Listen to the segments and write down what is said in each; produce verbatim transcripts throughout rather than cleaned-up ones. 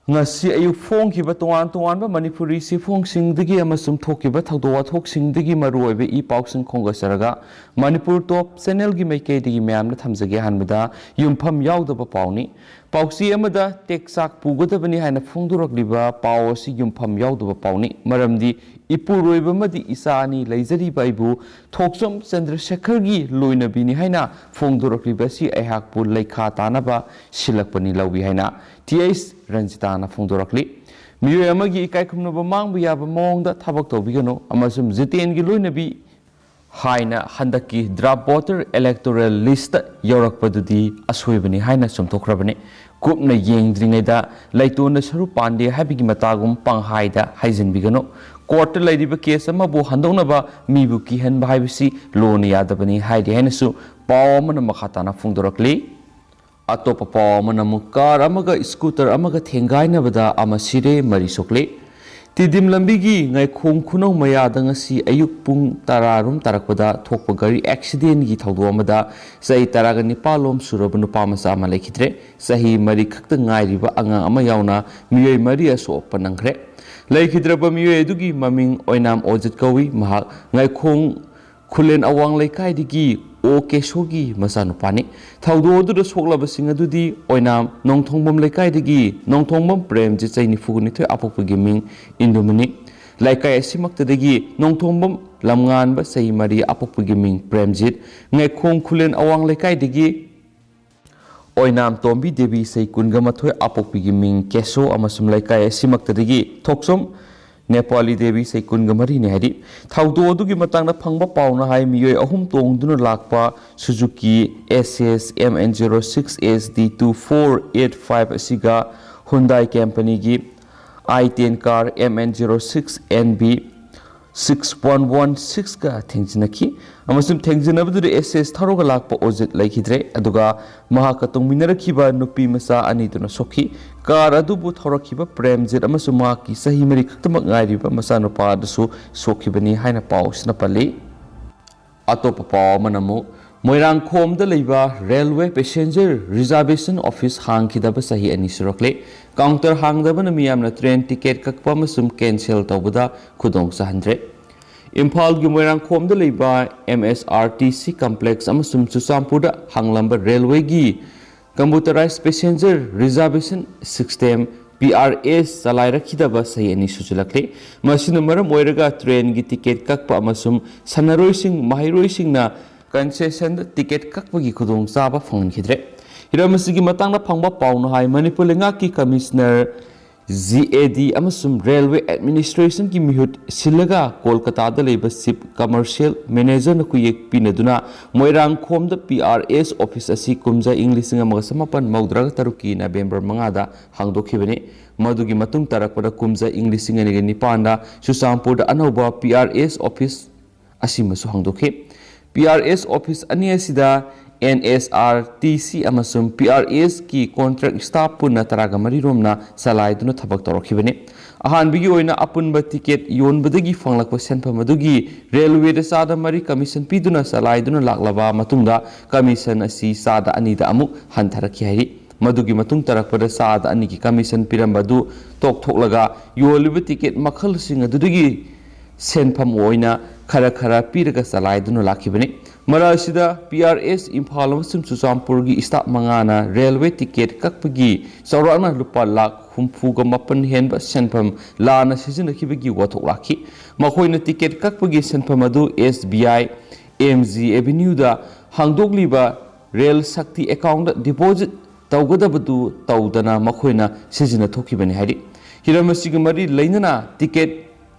ꯉꯁꯤ ꯑꯌꯨꯛ ꯐꯣꯡꯈꯤꯕ ꯇꯣꯉꯥꯟ ꯇꯣꯉꯥꯟꯕ ꯃꯅꯤꯄꯨꯔꯤ ꯆꯦꯐꯣꯡꯁꯤꯡꯗꯒꯤ ꯑꯃꯁꯨꯡ ꯊꯣꯛꯈꯤꯕ ꯊꯧꯗꯣꯛ ꯋꯥꯊꯣꯛꯁꯤꯡꯗꯒꯤ ꯃꯔꯨꯑꯣꯏꯕ ꯏ ꯄꯥꯎꯁꯤꯡ ꯈꯣꯝꯒꯠꯆꯔꯒ, ꯃꯅꯤꯄꯨꯔ ꯇꯣꯞ ꯆꯦꯅꯦꯜꯒꯤ ꯃꯥꯏꯀꯩꯗꯒꯤ ꯃꯌꯥꯝꯅ ꯊꯝꯖꯒꯦ ꯍꯥꯏꯕꯗ ꯌꯨꯝꯐꯝ ꯌꯥꯎꯗꯕ ꯄꯥꯎꯅꯤ꯫ ꯄꯥꯎꯆꯦ ꯑꯃꯗ ꯇꯦꯛꯆꯥꯛ ꯄꯨꯒꯗꯕꯅꯤ ꯍꯥꯏꯅ ꯐꯣꯡꯗꯣꯔꯛꯂꯤꯕ ꯄꯥꯎ ꯑꯁꯤ ꯌꯨꯝꯐꯝ ꯌꯥꯎꯗꯕ ꯄꯥꯎꯅꯤ꯫ ꯃꯔꯝꯗꯤ ꯏꯄꯨꯔꯣꯏꯕ ꯑꯃꯗꯤ ꯏꯆꯥ ꯑꯅꯤ ꯂꯩꯖꯔꯤꯕ ꯑꯩꯕꯨ ꯊꯣꯛꯆꯣꯝ ꯆꯟꯗ꯭ꯔꯁꯦꯈꯔꯒꯤ ꯂꯣꯏꯅꯕꯤꯅꯤ ꯍꯥꯏꯅ ꯐꯣꯡꯗꯣꯔꯛꯂꯤꯕ ꯑꯁꯤ ꯑꯩꯍꯥꯛꯄꯨ ꯂꯩꯈꯥ ꯇꯥꯅꯕ ꯁꯤꯜꯂꯛꯄꯅꯤ ꯂꯧꯏ ꯍꯥꯏꯅ ꯇꯤ ꯑꯩꯆ ꯔꯟꯖꯤꯇꯥꯅ ꯐꯣꯡꯗꯣꯔꯛꯂꯤ꯫ ꯃꯤꯑꯣꯏ ꯑꯃꯒꯤ ꯏꯀꯥꯏ ꯈꯨꯝꯅꯕ ꯃꯥꯡꯕ ꯌꯥꯕ ꯃꯑꯣꯡꯗ ꯊꯕꯛ ꯇꯧꯕꯤꯒꯅꯨ ꯑꯃꯁꯨꯡ ꯖꯤꯇꯦꯟꯒꯤ ꯂꯣꯏꯅꯕꯤ ꯍꯥꯏꯅ ꯍꯟꯗꯛꯀꯤ draft voter electoral list ꯌꯧꯔꯛꯄꯗꯨꯗꯤ ꯑꯁꯣꯏꯕꯅꯤ ꯍꯥꯏꯅ ꯆꯨꯝꯊꯣꯛꯈ꯭ꯔꯕꯅꯤ꯫ ꯀꯨꯞꯅ ꯌꯦꯡꯗ꯭ꯔꯤꯉꯩꯗ ꯂꯩꯇꯣꯟꯗ ꯁꯔꯨ ꯄꯥꯟꯗꯦ ꯍꯥꯏꯕꯒꯤ ꯃꯇꯥꯒꯨꯝ ꯄꯪꯍꯥꯏꯗ ꯍꯥꯏꯖꯤꯟꯕꯤꯒꯅꯨ꯫ ꯀꯣꯔꯠꯇ ꯂꯩꯔꯤꯕ ꯀꯦꯁ ꯑꯃꯕꯨ ꯍꯟꯗꯣꯛꯅꯕ ꯃꯤꯕꯨ ꯀꯤꯍꯟꯕ ꯍꯥꯏꯕꯁꯤ ꯂꯣꯅ ꯌꯥꯗꯕꯅꯤ ꯍꯥꯏꯔꯤ ꯍꯥꯏꯅꯁꯨ ꯄꯥꯎ ꯑꯃꯅ ꯃꯈꯥ ꯇꯥꯅ ꯐꯣꯡꯗꯣꯔꯛꯂꯤ꯫ ꯑꯇꯣꯞꯄ ꯄꯥꯎ ꯑꯃꯅ ꯑꯃꯨꯛ ꯀꯥꯔ ꯑꯃꯒ ꯁ꯭ꯀꯨꯇꯔ ꯑꯃꯒ ꯊꯦꯡꯒꯥꯏꯅꯕꯗ ꯑꯃ ꯁꯤꯔꯦ, ꯃꯔꯤ ꯁꯣꯛꯂꯦ꯫ ꯇꯤꯗꯤꯝ ꯂꯝꯕꯤꯒꯤ ꯉꯥꯏꯈꯣꯡ ꯈꯨꯅꯧ ꯃꯌꯥꯗ ꯉꯁꯤ ꯑꯌꯨꯛ ꯄꯨꯡ ꯇꯔꯥ ꯔꯨꯝ ꯇꯥꯔꯛꯄꯗ ꯊꯣꯛꯄ ꯒꯥꯔꯤ ꯑꯦꯛꯁꯤꯗꯦꯟꯒꯤ ꯊꯧꯗꯣꯛ ꯑꯃꯗ ꯆꯍꯤ ꯇꯔꯥꯒ ꯅꯤꯄꯥꯜ ꯂꯣꯝ ꯁꯨꯔꯕ ꯅꯨꯄꯥ ꯃꯆꯥ ꯑꯃ ꯂꯩꯈꯤꯗ꯭ꯔꯦ꯫ ꯆꯍꯤ ꯃꯔꯤ ꯈꯛꯇ ꯉꯥꯏꯔꯤꯕ ꯑꯉꯥꯡ ꯑꯃ ꯌꯥꯎꯅ ꯃꯤꯑꯣꯏ ꯃꯔꯤ ꯑꯁꯣꯛꯄ ꯅꯪꯈ꯭ꯔꯦ꯫ ꯂꯩꯈꯤꯗ꯭ꯔꯕ ꯃꯤꯑꯣꯏ ꯑꯗꯨꯒꯤ ꯃꯃꯤꯡ ꯑꯣꯏꯅꯥꯝ ꯑꯣꯖꯤꯠ ꯀꯧꯏ꯫ ꯃꯍꯥꯛ ꯉꯥꯏꯈꯣꯡ ꯈꯨꯂꯦꯟ ꯑꯋꯥꯡ ꯂꯩꯀꯥꯏꯗꯒꯤ ꯑꯣ ꯀꯦꯁꯣꯒꯤ ꯃꯆꯥꯅꯨꯄꯥꯅꯤ꯫ ꯊꯧꯗꯣꯛ ꯑꯗꯨꯗ ꯁꯣꯛꯂꯕꯁꯤꯡ ꯑꯗꯨꯗꯤ ꯑꯣꯏꯅꯥꯝ ꯅꯣꯡꯊꯣꯡꯕꯝ ꯂꯩꯀꯥꯏꯗꯒꯤ ꯅꯣꯡꯊꯣꯡꯕꯝ ꯄ꯭ꯔꯦꯝꯖꯤꯠ, ꯆꯍꯤ ꯅꯤꯐꯨꯒ ꯅꯤꯊꯣꯏ, ꯑꯄꯣꯛꯄꯒꯤ ꯃꯤꯡ ꯏꯟꯗꯨꯃꯅꯤ꯫ ꯂꯩꯀꯥꯏ ꯑꯁꯤꯃꯛꯇꯗꯒꯤ ꯅꯣꯡꯊꯣꯡꯕꯝ ꯂꯝꯉꯥꯟꯕ, ꯆꯍꯤ ꯃꯔꯤ, ꯑꯄꯣꯛꯄꯒꯤ ꯃꯤꯡ ꯄ꯭ꯔꯦꯝꯖꯤꯠ꯫ ꯉꯥꯏꯈꯣꯡ ꯈꯨꯂꯦꯟ ꯑꯋꯥꯡ ꯂꯩꯀꯥꯏꯗꯒꯤ ꯑꯣꯏꯅꯥꯝ ꯇꯣꯝꯕꯤ ꯗꯦꯕꯤ, ꯆꯍꯤ ꯀꯨꯟꯒ ꯃꯥꯊꯣꯏ, ꯑꯄꯣꯛꯄꯤꯒꯤ ꯃꯤꯡ ꯀꯦꯁꯣ ꯑꯃꯁꯨꯡ ꯂꯩꯀꯥꯏ ꯑꯁꯤꯃꯛꯇꯗꯒꯤ ꯊꯣꯛꯆꯣꯝ ꯅꯦꯄꯥꯂꯤ ꯗꯦꯕꯤ, ꯆꯍꯤ ꯀꯨꯟꯒ ꯃꯔꯤꯅꯤ ꯍꯥꯏꯔꯤ꯫ ꯊꯧꯗꯣꯛ ꯑꯗꯨꯒꯤ ꯃꯇꯥꯡꯗ ꯐꯪꯕ ꯄꯥꯎꯅ ꯍꯥꯏ, ꯃꯤꯑꯣꯏ ꯑꯍꯨꯝ ꯇꯣꯡꯗꯨꯅ ꯂꯥꯛꯄ Suzuki S S M N zero six S D two four eight five ꯑꯁꯤꯒ ꯍꯨꯟꯗꯥꯏ ꯀꯝꯄꯅꯤꯒꯤ I ten car M N zero six N B six one one ꯁꯤꯛꯁꯀ ꯊꯦꯡꯖꯤꯟꯅꯈꯤ ꯑꯃꯁꯨꯡ ꯊꯦꯡꯖꯤꯟꯅꯕꯗꯨꯗ ꯑꯦꯁ ꯑꯦꯁ ꯊꯧꯔꯒ ꯂꯥꯛꯄ ꯑꯣꯖꯤꯠ ꯂꯩꯈꯤꯗ꯭ꯔꯦ, ꯑꯗꯨꯒ ꯃꯍꯥꯛꯀ ꯇꯣꯡꯃꯤꯟꯅꯔꯛꯈꯤꯕ ꯅꯨꯄꯤ ꯃꯆꯥ ꯑꯅꯤꯗꯨꯅ ꯁꯣꯛꯈꯤ꯫ ꯀꯥꯔ ꯑꯗꯨꯕꯨ ꯊꯧꯔꯛꯈꯤꯕ ꯄ꯭ꯔꯦꯝꯖꯤꯠ ꯑꯃꯁꯨꯡ ꯃꯍꯥꯛꯀꯤ ꯆꯍꯤ ꯃꯔꯤ ꯈꯛꯇꯃꯛ ꯉꯥꯏꯔꯤꯕ ꯃꯆꯥꯅꯨꯄꯥ ꯑꯗꯨꯁꯨ ꯁꯣꯛꯈꯤꯕꯅꯤ ꯍꯥꯏꯅ ꯄꯥꯎ ꯑꯁꯤꯅ ꯄꯜꯂꯤ꯫ ꯑꯇꯣꯞꯄ ꯄꯥꯎ ꯑꯃꯅ ꯑꯃꯨꯛ ꯃꯣꯏꯔꯥꯡꯈꯣꯝꯗ ꯂꯩꯕ ꯔꯦꯜꯋꯦ ꯄꯦꯁꯦꯟꯖꯔ ꯔꯤꯖꯥꯔꯕꯦꯁꯟ ꯑꯣꯐꯤꯁ ꯍꯥꯡꯈꯤꯗꯕ ꯆꯍꯤ ꯑꯅꯤ ꯁꯨꯔꯛꯂꯦ꯫ ꯀꯥꯎꯟꯇꯔ ꯍꯥꯡꯗꯕꯅ ꯃꯤꯌꯥꯝꯅ ꯇ꯭ꯔꯦꯟ ꯇꯤꯀꯦꯠ ꯀꯛꯄ ꯑꯃꯁꯨꯡ ꯀꯦꯟꯁꯦꯜ ꯇꯧꯕꯗ ꯈꯨꯗꯣꯡ ꯆꯥꯍꯟꯗ꯭ꯔꯦ꯫ ꯏꯝꯐꯥꯜꯒꯤ ꯃꯣꯏꯔꯥꯡꯈꯣꯝꯗ ꯂꯩꯕ M S R T C complex ꯑꯃꯁꯨꯡ ꯆꯨꯔꯆꯥꯟꯄꯨꯔꯗ ꯍꯥꯡꯂꯝꯕ ꯔꯦꯜꯋꯦꯒꯤ computerised passenger reservation system, P R S, ꯆꯂꯥꯏꯔꯛꯈꯤꯗꯕ ꯆꯍꯤ ꯑꯅꯤ ꯁꯨꯖꯤꯜꯂꯛꯂꯦ꯫ ꯃꯁꯤꯅ ꯃꯔꯝ ꯑꯣꯏꯔꯒ ꯇ꯭ꯔꯦꯟꯒꯤ ꯇꯤꯀꯦꯠ ꯀꯛꯄ ꯑꯃꯁꯨꯡ ꯁꯥꯟꯅꯔꯣꯏꯁꯤꯡ, ꯃꯍꯩꯔꯣꯏꯁꯤꯡꯅ ꯀꯟꯁꯦꯁꯟꯗ ꯇꯤꯀꯦꯠ ꯀꯛꯄꯒꯤ ꯈꯨꯗꯣꯡꯆꯥꯕ ꯐꯪꯍꯟꯈꯤꯗ꯭ꯔꯦ꯫ ꯍꯤꯔꯝ ꯑꯁꯤꯒꯤ ꯃꯇꯥꯡꯗ ꯐꯪꯕ ꯄꯥꯎꯅ ꯍꯥꯏ, ꯃꯅꯤꯄꯨꯔ ꯂꯩꯉꯥꯛꯀꯤ ꯀꯃꯤꯁꯅꯔ, ꯖꯤ ꯑꯦ ꯗꯤ ꯑꯃꯁꯨꯡ ꯔꯦꯜꯋꯦ ꯑꯦꯗꯃꯤꯅꯤꯁꯇ꯭ꯔꯦꯁꯟꯒꯤ ꯃꯤꯍꯨꯠ ꯁꯤꯜꯂꯒ ꯀꯣꯜꯀꯇꯥꯗ ꯂꯩꯕ ꯆꯤꯐ ꯀꯃꯔꯁꯤꯌꯦꯜ ꯃꯦꯅꯦꯖꯔꯅ ꯈꯨꯌꯦꯛ ꯄꯤꯅꯗꯨꯅ ꯃꯣꯏꯔꯥꯡꯈꯣꯝꯗ ꯄꯤ ꯑꯥꯔ ꯑꯦꯁ ꯑꯣꯐꯤꯁ ꯑꯁꯤ ꯀꯨꯝꯖꯥ ꯏꯪ ꯂꯤꯁꯤꯡ ꯑꯃꯒ ꯆꯃꯥꯄꯟ ꯃꯧꯗ꯭ꯔꯥꯒ ꯇꯔꯨꯛꯀꯤ ꯅꯕꯦꯝꯕꯔ ꯃꯉꯥꯗ ꯍꯥꯡꯗꯣꯛꯈꯤꯕꯅꯤ꯫ ꯃꯗꯨꯒꯤ ꯃꯇꯨꯡ ꯇꯥꯔꯛꯄꯗ ꯀꯨꯝꯖꯥ ꯏꯪ ꯂꯤꯁꯤꯡ ꯑꯅꯤꯒ ꯅꯤꯄꯥꯟꯗ ꯆꯨꯔꯆꯥꯟꯄꯨꯔꯗ ꯑꯅꯧꯕ ꯄꯤ ꯑꯥꯔ ꯑꯦꯁ ꯑꯣꯐꯤꯁ ꯑꯁꯤꯃꯁꯨ ꯍꯥꯡꯗꯣꯛꯈꯤ꯫ ꯄꯤ ꯑꯥꯔ ꯑꯦꯁ ꯑꯣꯐꯤꯁ ꯑꯅꯤ ꯑꯁꯤꯗ N S R T C ꯑꯃꯁꯨꯡ ꯄꯤ ꯑꯥꯔ ꯑꯦꯁꯀꯤ ꯀꯣꯟꯇ꯭ꯔꯦꯛ ꯁ꯭ꯇꯥꯐ ꯄꯨꯟꯅ ꯇꯔꯥꯒ ꯃꯔꯤ ꯔꯣꯝꯅ ꯆꯂꯥꯏꯗꯨꯅ ꯊꯕꯛ ꯇꯧꯔꯛꯈꯤꯕꯅꯤ꯫ ꯑꯍꯥꯟꯕꯒꯤ ꯑꯣꯏꯅ ꯑꯄꯨꯟꯕ ꯇꯤꯀꯦꯠ ꯌꯣꯟꯕꯗꯒꯤ ꯐꯪꯂꯛꯄ ꯁꯦꯟꯐꯝ ꯑꯗꯨꯒꯤ ꯔꯦꯜꯋꯦꯗ ꯆꯥꯗ ꯃꯔꯤ ꯀꯃꯤꯁꯟ ꯄꯤꯗꯨꯅ ꯆꯂꯥꯏꯗꯨꯅ ꯂꯥꯛꯂꯕ ꯃꯇꯨꯡꯗ, ꯀꯃꯤꯁꯟ ꯑꯁꯤ ꯆꯥꯗ ꯑꯅꯤꯗ ꯑꯃꯨꯛ ꯍꯟꯊꯔꯛꯈꯤ ꯍꯥꯏꯔꯤ꯫ ꯃꯗꯨꯒꯤ ꯃꯇꯨꯡ ꯇꯥꯔꯛꯄꯗ ꯆꯥꯗ ꯑꯅꯤꯒꯤ ꯀꯃꯤꯁꯟ ꯄꯤꯔꯝꯕ ꯑꯗꯨ ꯇꯣꯛꯊꯣꯛꯂꯒ, ꯌꯣꯜꯂꯤꯕ ꯇꯤꯀꯦꯠ ꯃꯈꯜꯁꯤꯡ ꯑꯗꯨꯗꯒꯤ ꯁꯦꯟꯐꯝ ꯑꯣꯏꯅ ꯈꯔ ꯈꯔ ꯄꯤꯔꯒ ꯆꯂꯥꯏꯗꯨꯅ ꯂꯥꯛꯈꯤꯕꯅꯤ꯫ ꯃꯔꯛ ꯑꯁꯤꯗ ꯄꯤ ꯑꯥꯔ ꯑꯦꯁ ꯏꯝꯐꯥꯜ ꯑꯃꯁꯨꯡ ꯆꯨꯔꯆꯥꯟꯄꯨꯔꯒꯤ ꯁ꯭ꯇꯥꯐ ꯃꯉꯥꯅ ꯔꯦꯜꯋꯦ ꯇꯤꯀꯦꯠ ꯀꯛꯄꯒꯤ ꯆꯥꯎꯔꯥꯛꯅ ꯂꯨꯄꯥ ꯂꯥꯈ ꯍꯨꯝꯐꯨꯒ ꯃꯥꯄꯟ ꯍꯦꯟꯕ ꯁꯦꯟꯐꯝ ꯂꯥꯟꯅ ꯁꯤꯖꯤꯟꯅꯈꯤꯕꯒꯤ ꯋꯥꯊꯣꯛ ꯂꯥꯛꯈꯤ꯫ ꯃꯈꯣꯏꯅ ꯇꯤꯀꯦꯠ ꯀꯛꯄꯒꯤ ꯁꯦꯟꯐꯝ ꯑꯗꯨ ꯑꯦꯁ ꯕꯤ ꯑꯥꯏ ꯑꯦꯝ ꯖꯤ ꯑꯦꯚꯦꯅ꯭ꯌꯨꯗ ꯍꯥꯡꯗꯣꯛꯂꯤꯕ ꯔꯦꯜ ꯁꯛꯇꯤ ꯑꯦꯀꯥꯎꯟꯗ ꯗꯤꯄꯣꯖꯤꯠ ꯇꯧꯒꯗꯕꯗꯨ ꯇꯧꯗꯅ ꯃꯈꯣꯏꯅ ꯁꯤꯖꯤꯟꯅꯊꯣꯛꯈꯤꯕꯅꯤ ꯍꯥꯏꯔꯤ꯫ ꯍꯤꯔꯝ ꯑꯁꯤꯒ ꯃꯔꯤ ꯂꯩꯅꯅ ꯇꯤꯀꯦꯠ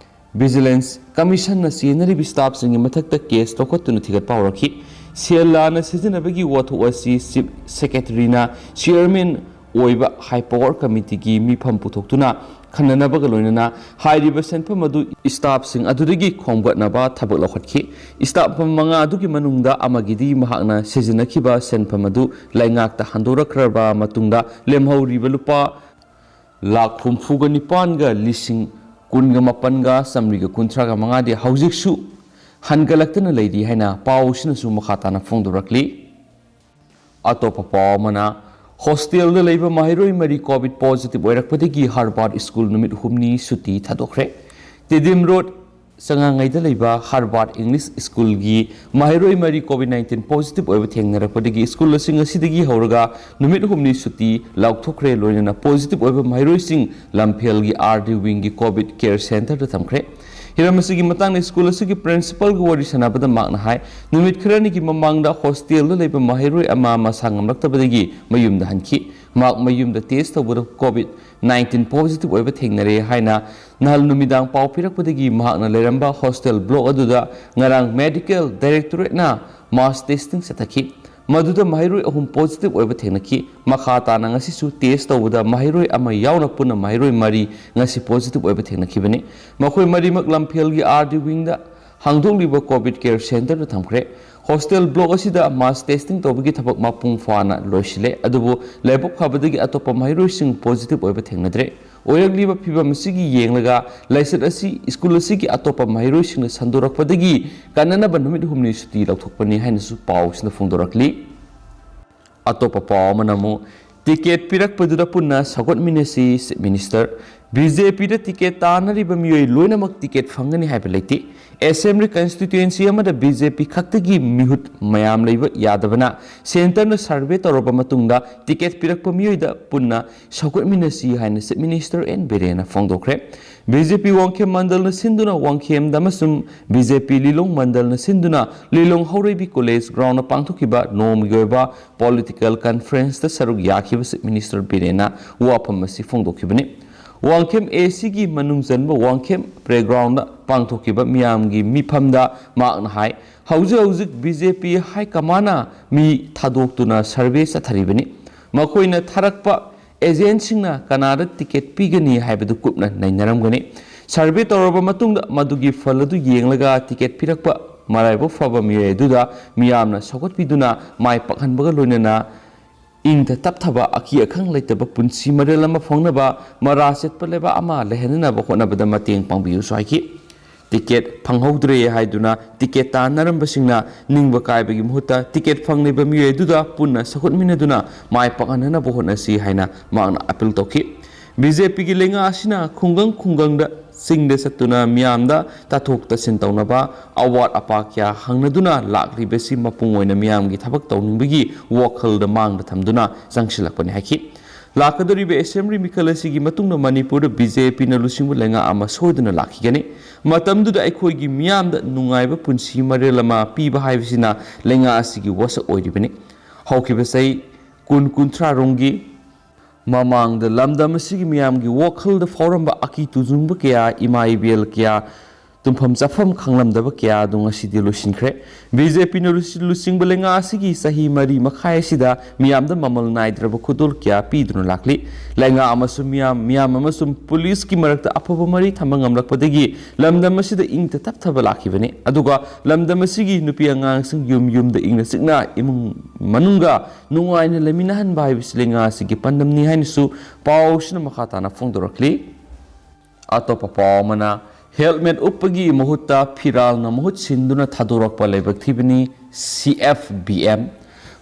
ꯚꯤꯖꯤꯂꯦꯟꯁ ꯀꯃꯤꯁꯟꯅ ꯆꯦꯟꯅꯔꯤꯕ ꯁ꯭ꯇꯥꯐꯁꯤꯡꯒꯤ ꯃꯊꯛꯇ ꯀꯦꯁ ꯂꯧꯈꯠꯇꯨꯅ ꯊꯤꯒꯠꯄ ꯍꯧꯔꯛꯈꯤ꯫ ꯁꯦꯜ ꯂꯥꯟꯅ ꯁꯤꯖꯤꯟꯅꯕꯒꯤ ꯋꯥꯊꯣꯛ ꯑꯁꯤ ꯆꯤꯐ ꯁꯦꯀ꯭ꯔꯦꯇꯔꯤꯅ ꯆꯤꯌꯔꯃꯦꯟ ꯑꯣꯏꯕ ꯍꯥꯏ ꯄꯋꯥꯔ ꯀꯃꯤꯇꯤꯒꯤ ꯃꯤꯐꯝ ꯄꯨꯊꯣꯛꯇꯨꯅ ꯈꯟꯅꯅꯕꯒ ꯂꯣꯏꯅꯅ ꯍꯥꯏꯔꯤꯕ ꯁꯦꯟꯐꯝ ꯑꯗꯨ ꯁ꯭ꯇꯥꯐꯁꯤꯡ ꯑꯗꯨꯗꯒꯤ ꯈꯣꯝꯒꯠꯅꯕ ꯊꯕꯛ ꯂꯧꯈꯠꯈꯤ꯫ ꯁ꯭ꯇꯥꯐ ꯃꯉꯥ ꯑꯗꯨꯒꯤ ꯃꯅꯨꯡꯗ ꯑꯃꯒꯤꯗꯤ ꯃꯍꯥꯛꯅ ꯁꯤꯖꯤꯟꯅꯈꯤꯕ ꯁꯦꯟꯐꯝ ꯑꯗꯨ ꯂꯩꯉꯥꯛꯇ ꯍꯟꯗꯣꯔꯛꯈ꯭ꯔꯕ ꯃꯇꯨꯡꯗ ꯂꯦꯝꯍꯧꯔꯤꯕ ꯂꯨꯄꯥ ꯂꯥꯈ ꯍꯨꯝꯐꯨꯒ ꯅꯤꯄꯥꯟꯒ ꯂꯤꯁꯤꯡ ꯀꯨꯟꯒ ꯃꯥꯄꯟꯒ ꯆꯥꯃꯔꯤꯒ ꯀꯨꯟꯊ꯭ꯔꯥꯒ ꯃꯉꯥꯗꯤ ꯍꯧꯖꯤꯛꯁꯨ ꯍꯟꯒꯠꯂꯛꯇꯅ ꯂꯩꯔꯤ ꯍꯥꯏꯅ ꯄꯥꯎꯁꯤꯅꯁꯨ ꯃꯈꯥ ꯇꯥꯅ ꯐꯣꯡꯗꯣꯔꯛꯂꯤ꯫ ꯑꯇꯣꯞꯄ ꯄꯥꯎ ꯑꯃꯅ, ꯍꯣꯁꯇꯦꯜꯗ ꯂꯩꯕ ꯃꯍꯩꯔꯣꯏ ꯃꯔꯤ ꯀꯣꯚꯤꯗ ꯄꯣꯖꯤꯇꯤꯚ ꯑꯣꯏꯔꯛꯄꯗꯒꯤ ꯍꯥꯔꯕꯥꯔꯗ ꯁ꯭ꯀꯨꯜ ꯅꯨꯃꯤꯠ ꯍꯨꯝꯅꯤ ꯁꯨꯇꯤ ꯊꯥꯗꯣꯛꯈ꯭ꯔꯦ꯫ ꯇꯤꯗꯤꯝ ꯔꯣꯗ ꯆꯉꯥꯉꯩꯗ ꯂꯩꯕ ꯍꯥꯔꯕꯥꯔꯗ ꯏꯪꯂꯤꯁ ꯁ꯭ꯀꯨꯜꯒꯤ ꯃꯍꯩꯔꯣꯏ ꯃꯔꯤ ꯀꯣꯚꯤꯗ ꯅꯥꯏꯟꯇꯤꯟ ꯄꯣꯖꯤꯇꯤꯚ ꯑꯣꯏꯕ ꯊꯦꯡꯅꯔꯛꯄꯗꯒꯤ ꯁ꯭ꯀꯨꯜ ꯑꯁꯤ ꯉꯁꯤꯗꯒꯤ ꯍꯧꯔꯒ ꯅꯨꯃꯤꯠ ꯍꯨꯝꯅꯤ ꯁꯨꯇꯤ ꯂꯥꯎꯊꯣꯛꯈ꯭ꯔꯦ꯫ ꯂꯣꯏꯅꯅ ꯄꯣꯖꯤꯇꯤꯚ ꯑꯣꯏꯕ ꯃꯍꯩꯔꯣꯏꯁꯤꯡ ꯂꯝꯐꯦꯜꯒꯤ ꯑꯥꯔ ꯗꯤ ꯋꯤꯡꯒꯤ ꯀꯣꯚꯤꯗ ꯀꯦꯌꯔ ꯁꯦꯟꯇꯔꯗ ꯊꯝꯈ꯭ꯔꯦ꯫ ꯍꯤꯔꯝ ꯑꯁꯤꯒꯤ ꯃꯇꯥꯡꯗ ꯁ꯭ꯀꯨꯜ ꯑꯁꯤꯒꯤ ꯄ꯭ꯔꯤꯟꯁꯤꯄꯜꯒ ꯋꯥꯔꯤ ꯁꯥꯟꯅꯕꯗ ꯃꯍꯥꯛꯅ ꯍꯥꯏ, ꯅꯨꯃꯤꯠ ꯈꯔꯅꯤꯒꯤ ꯃꯃꯥꯡꯗ ꯍꯣꯁꯇꯦꯜꯗ ꯂꯩꯕ ꯃꯍꯩꯔꯣꯏ ꯑꯃ ꯃꯁꯥ ꯉꯝꯂꯛꯇꯕꯗꯒꯤ ꯃꯌꯨꯝꯗ ꯍꯟꯈꯤ꯫ ꯃꯍꯥꯛ ꯃꯌꯨꯝꯗ ꯇꯦꯁ ꯇꯧꯕꯗ ꯀꯣꯚꯤꯗ ꯅꯥꯏꯟꯇꯤꯟ ꯄꯣꯖꯤꯇꯤꯚ ꯑꯣꯏꯕ ꯊꯦꯡꯅꯔꯦ ꯍꯥꯏꯅ ꯅꯍꯥꯟ ꯅꯨꯃꯤꯗꯥꯡ ꯄꯥꯎ ꯄꯤꯔꯛꯄꯗꯒꯤ ꯃꯍꯥꯛꯅ ꯂꯩꯔꯝꯕ ꯍꯣꯁꯇꯦꯜ ꯕ꯭ꯂꯣꯛ ꯑꯗꯨꯗ ꯉꯔꯥꯡ ꯃꯦꯗꯤꯀꯦꯜ ꯗꯥꯏꯔꯦꯛꯇꯣꯔꯦꯠꯅ ꯃꯥꯁ ꯇꯦꯁꯇꯤꯡ ꯆꯠꯊꯈꯤ꯫ ꯃꯗꯨꯗ ꯃꯍꯩꯔꯣꯏ ꯑꯍꯨꯝ ꯄꯣꯖꯤꯇꯤꯚ ꯑꯣꯏꯕ ꯊꯦꯡꯅꯈꯤ꯫ ꯃꯈꯥ ꯇꯥꯅ ꯉꯁꯤꯁꯨ ꯇꯦꯁ ꯇꯧꯕꯗ ꯃꯍꯩꯔꯣꯏ ꯑꯃ ꯌꯥꯎꯅ ꯄꯨꯟꯅ ꯃꯍꯩꯔꯣꯏ ꯃꯔꯤ ꯉꯁꯤ ꯄꯣꯖꯤꯇꯤꯚ ꯑꯣꯏꯕ ꯊꯦꯡꯅꯈꯤꯕꯅꯤ꯫ ꯃꯈꯣꯏ ꯃꯔꯤꯃꯛ ꯂꯝꯐꯦꯜꯒꯤ ꯑꯥꯔ ꯗꯤ ꯋꯤꯡꯗ ꯍꯥꯡꯗꯣꯛꯂꯤꯕ ꯀꯣꯚꯤꯗ ꯀꯦꯌꯔ ꯁꯦꯟꯇꯔꯗ ꯊꯝꯈ꯭ꯔꯦ꯫ ꯍꯣꯁꯇꯦꯜ ꯕ꯭ꯂꯣꯛ ꯑꯁꯤꯗ ꯃꯥꯁ ꯇꯦꯁꯇꯤꯡ ꯇꯧꯕꯒꯤ ꯊꯕꯛ ꯃꯄꯨꯡ ꯐꯥꯅ ꯂꯣꯏꯁꯤꯜꯂꯦ, ꯑꯗꯨꯕꯨ ꯂꯥꯏꯕꯛ ꯐꯕꯗꯒꯤ ꯑꯇꯣꯞꯄ ꯃꯍꯩꯔꯣꯏꯁꯤꯡ ꯄꯣꯖꯤꯇꯤꯚ ꯑꯣꯏꯕ ꯊꯦꯡꯅꯗ꯭ꯔꯦ꯫ ꯑꯣꯏꯔꯛꯂꯤꯕ ꯐꯤꯚꯝ ꯑꯁꯤꯒꯤ ꯌꯦꯡꯂꯒ ꯂꯥꯏꯆꯠ ꯑꯁꯤ ꯁ꯭ꯀꯨꯜ ꯑꯁꯤꯒꯤ ꯑꯇꯣꯞꯄ ꯃꯍꯩꯔꯣꯏꯁꯤꯡꯅ ꯁꯟꯗꯣꯔꯛꯄꯗꯒꯤ ꯀꯟꯅꯅꯕ ꯅꯨꯃꯤꯠ ꯍꯨꯝꯅꯤ ꯁꯨꯇꯤ ꯂꯧꯊꯣꯛꯄꯅꯤ ꯍꯥꯏꯅꯁꯨ ꯄꯥꯎꯁꯤꯅ ꯐꯣꯡꯗꯣꯔꯛꯂꯤ꯫ ꯑꯇꯣꯞꯄ ꯄꯥꯎ ꯑꯃꯅ ꯑꯃꯨꯛ, ꯇꯤꯀꯦꯠ ꯄꯤꯔꯛꯄꯗꯨꯗ ꯄꯨꯟꯅ ꯁꯧꯒꯠꯃꯤꯟꯅꯁꯤ, ꯆꯤꯐ ꯃꯤꯅꯤꯁꯇꯔ꯫ ꯕꯤ ꯖꯦ ꯄꯤꯗ ꯇꯤꯀꯦꯠ ꯇꯥꯟꯅꯔꯤꯕ ꯃꯤꯑꯣꯏ ꯂꯣꯏꯅꯃꯛ ꯇꯤꯀꯦꯠ ꯐꯪꯒꯅꯤ ꯍꯥꯏꯕ ꯂꯩꯇꯦ꯫ ꯑꯦꯁꯦꯝꯕ꯭ꯂꯤ ꯀꯟꯁꯇꯤꯇ꯭ꯌꯨꯌꯦꯟꯁꯤ ꯑꯃꯗ ꯕꯤ ꯖꯦ ꯄꯤ ꯈꯛꯇꯒꯤ ꯃꯤꯍꯨꯠ ꯃꯌꯥꯝ ꯂꯩꯕ ꯌꯥꯗꯕꯅ ꯁꯦꯟꯇꯔꯅ ꯁꯔꯚꯦ ꯇꯧꯔꯕ ꯃꯇꯨꯡꯗ ꯇꯤꯀꯦꯠ ꯄꯤꯔꯛꯄ ꯃꯤꯑꯣꯏꯗ ꯄꯨꯟꯅ ꯁꯧꯒꯠꯃꯤꯟꯅꯁꯤ ꯍꯥꯏꯅ ꯆꯤꯐ ꯃꯤꯅꯤꯁꯇꯔ ꯑꯦꯟ ꯕꯤꯔꯦꯟꯅ ꯐꯣꯡꯗꯣꯛꯈ꯭ꯔꯦ꯫ ꯕꯤ ꯖꯦ ꯄꯤ ꯋꯥꯡꯈꯦꯝ ꯃꯟꯗꯜꯅ ꯁꯤꯟꯗꯨꯅ ꯋꯥꯡꯈꯦꯝꯗ ꯑꯃꯁꯨꯡ ꯕꯤ ꯖꯦ ꯄꯤ ꯂꯤꯂꯣꯡ ꯃꯟꯗꯜꯅ ꯁꯤꯟꯗꯨꯅ ꯂꯤꯂꯣꯡ ꯍꯧꯔꯩꯕꯤ ꯀꯣꯂꯦꯖ ꯒ꯭ꯔꯥꯎꯟꯗ ꯄꯥꯡꯊꯣꯛꯈꯤꯕ ꯅꯣꯡꯃꯒꯤ ꯑꯣꯏꯕ ꯄꯣꯂꯤꯇꯤꯀꯦꯜ ꯀꯟꯐꯔꯦꯟꯁꯇ ꯁꯔꯨꯛ ꯌꯥꯈꯤꯕ ꯆꯤꯐ ꯃꯤꯅꯤꯁꯇꯔ ꯕꯤꯔꯦꯟꯅ ꯋꯥꯐꯝ ꯑꯁꯤ ꯐꯣꯡꯗꯣꯛꯈꯤꯕꯅꯤ꯫ ꯋꯥꯡꯈꯦꯝ ꯑꯦ ꯁꯤꯒꯤ ꯃꯅꯨꯡ ꯆꯟꯕ ꯋꯥꯡꯈꯦꯝ ꯄ꯭ꯂꯦꯒ꯭ꯔꯥꯎꯟꯗ ꯄꯥꯡꯊꯣꯛꯈꯤꯕ ꯃꯤꯌꯥꯝꯒꯤ ꯃꯤꯐꯝꯗ ꯃꯍꯥꯛꯅ ꯍꯥꯏ, ꯍꯧꯖꯤꯛ ꯍꯧꯖꯤꯛ ꯕꯤ ꯖꯦ ꯄꯤ ꯍꯥꯏ ꯀꯃꯥꯟꯅ ꯃꯤ ꯊꯥꯗꯣꯛꯇꯨꯅ ꯁꯔꯚꯦ ꯆꯠꯊꯔꯤꯕꯅꯤ꯫ ꯃꯈꯣꯏꯅ ꯊꯥꯔꯛꯄ ꯑꯦꯖꯦꯟꯠꯁꯤꯡꯅ ꯀꯅꯥꯗ ꯇꯤꯀꯦꯠ ꯄꯤꯒꯅꯤ ꯍꯥꯏꯕꯗꯨ ꯀꯨꯞꯅ ꯅꯩꯅꯔꯝꯒꯅꯤ꯫ ꯁꯔꯚꯦ ꯇꯧꯔꯕ ꯃꯇꯨꯡꯗ ꯃꯗꯨꯒꯤ ꯐꯜ ꯑꯗꯨ ꯌꯦꯡꯂꯒ ꯇꯤꯀꯦꯠ ꯄꯤꯔꯛꯄ ꯃꯔꯥꯏꯕꯛ ꯐꯕ ꯃꯤꯑꯣꯏ ꯑꯗꯨꯗ ꯃꯤꯌꯥꯝꯅ ꯁꯧꯒꯠꯄꯤꯗꯨꯅ ꯃꯥꯏ ꯄꯥꯛꯍꯟꯕꯒ ꯂꯣꯏꯅꯅ ꯏꯪꯗ ꯇꯞꯊꯕ, ꯑꯀꯤ ꯑꯈꯪ ꯂꯩꯇꯕ ꯄꯨꯟꯁꯤ ꯃꯔꯦꯜ ꯑꯃ ꯐꯪꯅꯕ ꯃꯔꯥ ꯆꯦꯠꯄ ꯂꯩꯕꯥꯛ ꯑꯃ ꯂꯩꯍꯟꯅꯕ ꯍꯣꯠꯅꯕꯗ ꯃꯇꯦꯡ ꯄꯥꯡꯕꯤꯌꯨꯁꯨ ꯍꯥꯏꯈꯤ꯫ ꯇꯤꯀꯦꯠ ꯐꯪꯍꯧꯗ꯭ꯔꯦ ꯍꯥꯏꯗꯨꯅ ꯇꯤꯀꯦꯠ ꯇꯥꯟꯅꯔꯝꯕꯁꯤꯡꯅ ꯅꯤꯡꯕ ꯀꯥꯏꯕꯒꯤ ꯃꯍꯨꯠꯇ ꯇꯤꯀꯦꯠ ꯐꯪꯂꯤꯕ ꯃꯤꯑꯣꯏ ꯑꯗꯨꯗ ꯄꯨꯟꯅ ꯁꯧꯒꯠꯃꯤꯟꯅꯗꯨꯅ ꯃꯥꯏ ꯄꯥꯛꯍꯟꯅꯅꯕ ꯍꯣꯠꯅꯁꯤ ꯍꯥꯏꯅ ꯃꯍꯥꯛꯅ ꯑꯥꯄꯤꯜ ꯇꯧꯈꯤ꯫ ꯕꯤ ꯖꯦ ꯄꯤꯒꯤ ꯂꯩꯉꯥꯛ ꯑꯁꯤꯅ ꯈꯨꯡꯒꯪ ꯈꯨꯡꯒꯪꯗ, ꯆꯤꯡꯗ ꯆꯠꯇꯨꯅ ꯃꯤꯌꯥꯝꯗ ꯇꯥꯊꯣꯛ ꯇꯥꯁꯤꯟ ꯇꯧꯅꯕ, ꯑꯋꯥꯠ ꯑꯄꯥ ꯀꯌꯥ ꯍꯪꯅꯗꯨꯅ ꯂꯥꯛꯂꯤꯕꯁꯤ ꯃꯄꯨꯡ ꯑꯣꯏꯅ ꯃꯤꯌꯥꯝꯒꯤ ꯊꯕꯛ ꯇꯧꯅꯤꯡꯕꯒꯤ ꯋꯥꯈꯜꯗ ꯃꯥꯡꯗ ꯊꯝꯗꯨꯅ ꯆꯪꯁꯤꯜꯂꯛꯄꯅꯤ ꯍꯥꯏꯈꯤ꯫ ꯂꯥꯛꯀꯗꯧꯔꯤꯕ ꯑꯦꯁꯦꯝꯕ꯭ꯂꯤ ꯃꯤꯈꯜ ꯑꯁꯤꯒꯤ ꯃꯇꯨꯡꯗ ꯃꯅꯤꯄꯨꯔꯗ ꯕꯤ ꯖꯦ ꯄꯤꯅ ꯂꯨꯆꯤꯡꯕ ꯂꯩꯉꯥꯛ ꯑꯃ ꯁꯣꯏꯗꯅ ꯂꯥꯛꯈꯤꯒꯅꯤ꯫ ꯃꯇꯝꯗꯨꯗ ꯑꯩꯈꯣꯏꯒꯤ ꯃꯤꯌꯥꯝꯗ ꯅꯨꯡꯉꯥꯏꯕ ꯄꯨꯟꯁꯤ ꯃꯔꯦꯜ ꯑꯃ ꯄꯤꯕ ꯍꯥꯏꯕꯁꯤꯅ ꯂꯩꯉꯥꯛ ꯑꯁꯤꯒꯤ ꯋꯥꯁꯛ ꯑꯣꯏꯔꯤꯕꯅꯤ꯫ ꯍꯧꯈꯤꯕ ꯆꯍꯤ ꯀꯨꯟ ꯀꯨꯟꯊ꯭ꯔꯥꯔꯣꯝꯒꯤ ꯃꯃꯥꯡꯗ ꯂꯝꯗꯝ ꯑꯁꯤꯒꯤ ꯃꯤꯌꯥꯝꯒꯤ ꯋꯥꯈꯜꯗ ꯐꯥꯎꯔꯝꯕ ꯑꯀꯤ ꯇꯨꯖꯨꯡꯕ ꯀꯌꯥ, ꯏꯃꯥ ꯏꯕꯦꯜ ꯀꯌꯥ, ꯇꯨꯝꯐꯝ ꯆꯥꯐꯝ ꯈꯪꯂꯝꯗꯕ ꯀꯌꯥ ꯑꯗꯨ ꯉꯁꯤꯗꯤ ꯂꯣꯏꯁꯤꯟꯈ꯭ꯔꯦ꯫ ꯕꯤ ꯖꯦ ꯄꯤꯅ ꯂꯨꯆꯤ-, ꯂꯨꯆꯤꯡꯕ ꯂꯩꯉꯥꯛ ꯑꯁꯤꯒꯤ ꯆꯍꯤ ꯃꯔꯤ ꯃꯈꯥꯏ ꯑꯁꯤꯗ ꯃꯤꯌꯥꯝꯗ ꯃꯃꯜ ꯅꯥꯏꯗ꯭ꯔꯕ ꯈꯨꯗꯣꯜ ꯀꯌꯥ ꯄꯤꯗꯨꯅ ꯂꯥꯛꯂꯤ꯫ ꯂꯩꯉꯥꯛ ꯑꯃꯁꯨꯡ ꯃꯤꯌꯥꯝ, ꯃꯤꯌꯥꯝ ꯑꯃꯁꯨꯡ ꯄꯨꯂꯤꯁꯀꯤ ꯃꯔꯛꯇ ꯑꯐꯕ ꯃꯔꯤ ꯊꯝꯕ ꯉꯝꯂꯛꯄꯗꯒꯤ ꯂꯝꯗꯝ ꯑꯁꯤꯗ ꯏꯪꯇ ꯇꯞꯊꯕ ꯂꯥꯛꯈꯤꯕꯅꯤ꯫ ꯑꯗꯨꯒ ꯂꯝꯗꯝ ꯑꯁꯤꯒꯤ ꯅꯨꯄꯤ ꯑꯉꯥꯡꯁꯤꯡ ꯌꯨꯝ ꯌꯨꯝꯗ ꯏꯪꯅ ꯆꯤꯛꯅ ꯏꯃꯨꯡ ꯃꯅꯨꯡꯒ ꯅꯨꯡꯉꯥꯏꯅ ꯂꯩꯃꯤꯟꯅꯍꯟꯕ ꯍꯥꯏꯕꯁꯤ ꯂꯩꯉꯥꯛ ꯑꯁꯤꯒꯤ ꯄꯥꯟꯗꯝꯅꯤ ꯍꯥꯏꯅꯁꯨ ꯄꯥꯎꯁꯤꯅ ꯃꯈꯥ ꯇꯥꯅ ꯐꯣꯡꯗꯣꯔꯛꯂꯤ꯫ ꯑꯇꯣꯞꯄ ꯄꯥꯎ ꯑꯃꯅ, ꯍꯦꯜꯃꯦꯠ ꯎꯞꯄꯒꯤ ꯃꯍꯨꯠꯇ ꯐꯤꯔꯥꯜꯅ ꯃꯍꯨꯠ ꯁꯤꯟꯗꯨꯅ ꯊꯥꯗꯣꯔꯛꯄ ꯂꯥꯏꯕꯛ ꯊꯤꯕꯅꯤ, ꯁꯤ ꯑꯦꯐ ꯕꯤ ꯑꯦꯝ꯫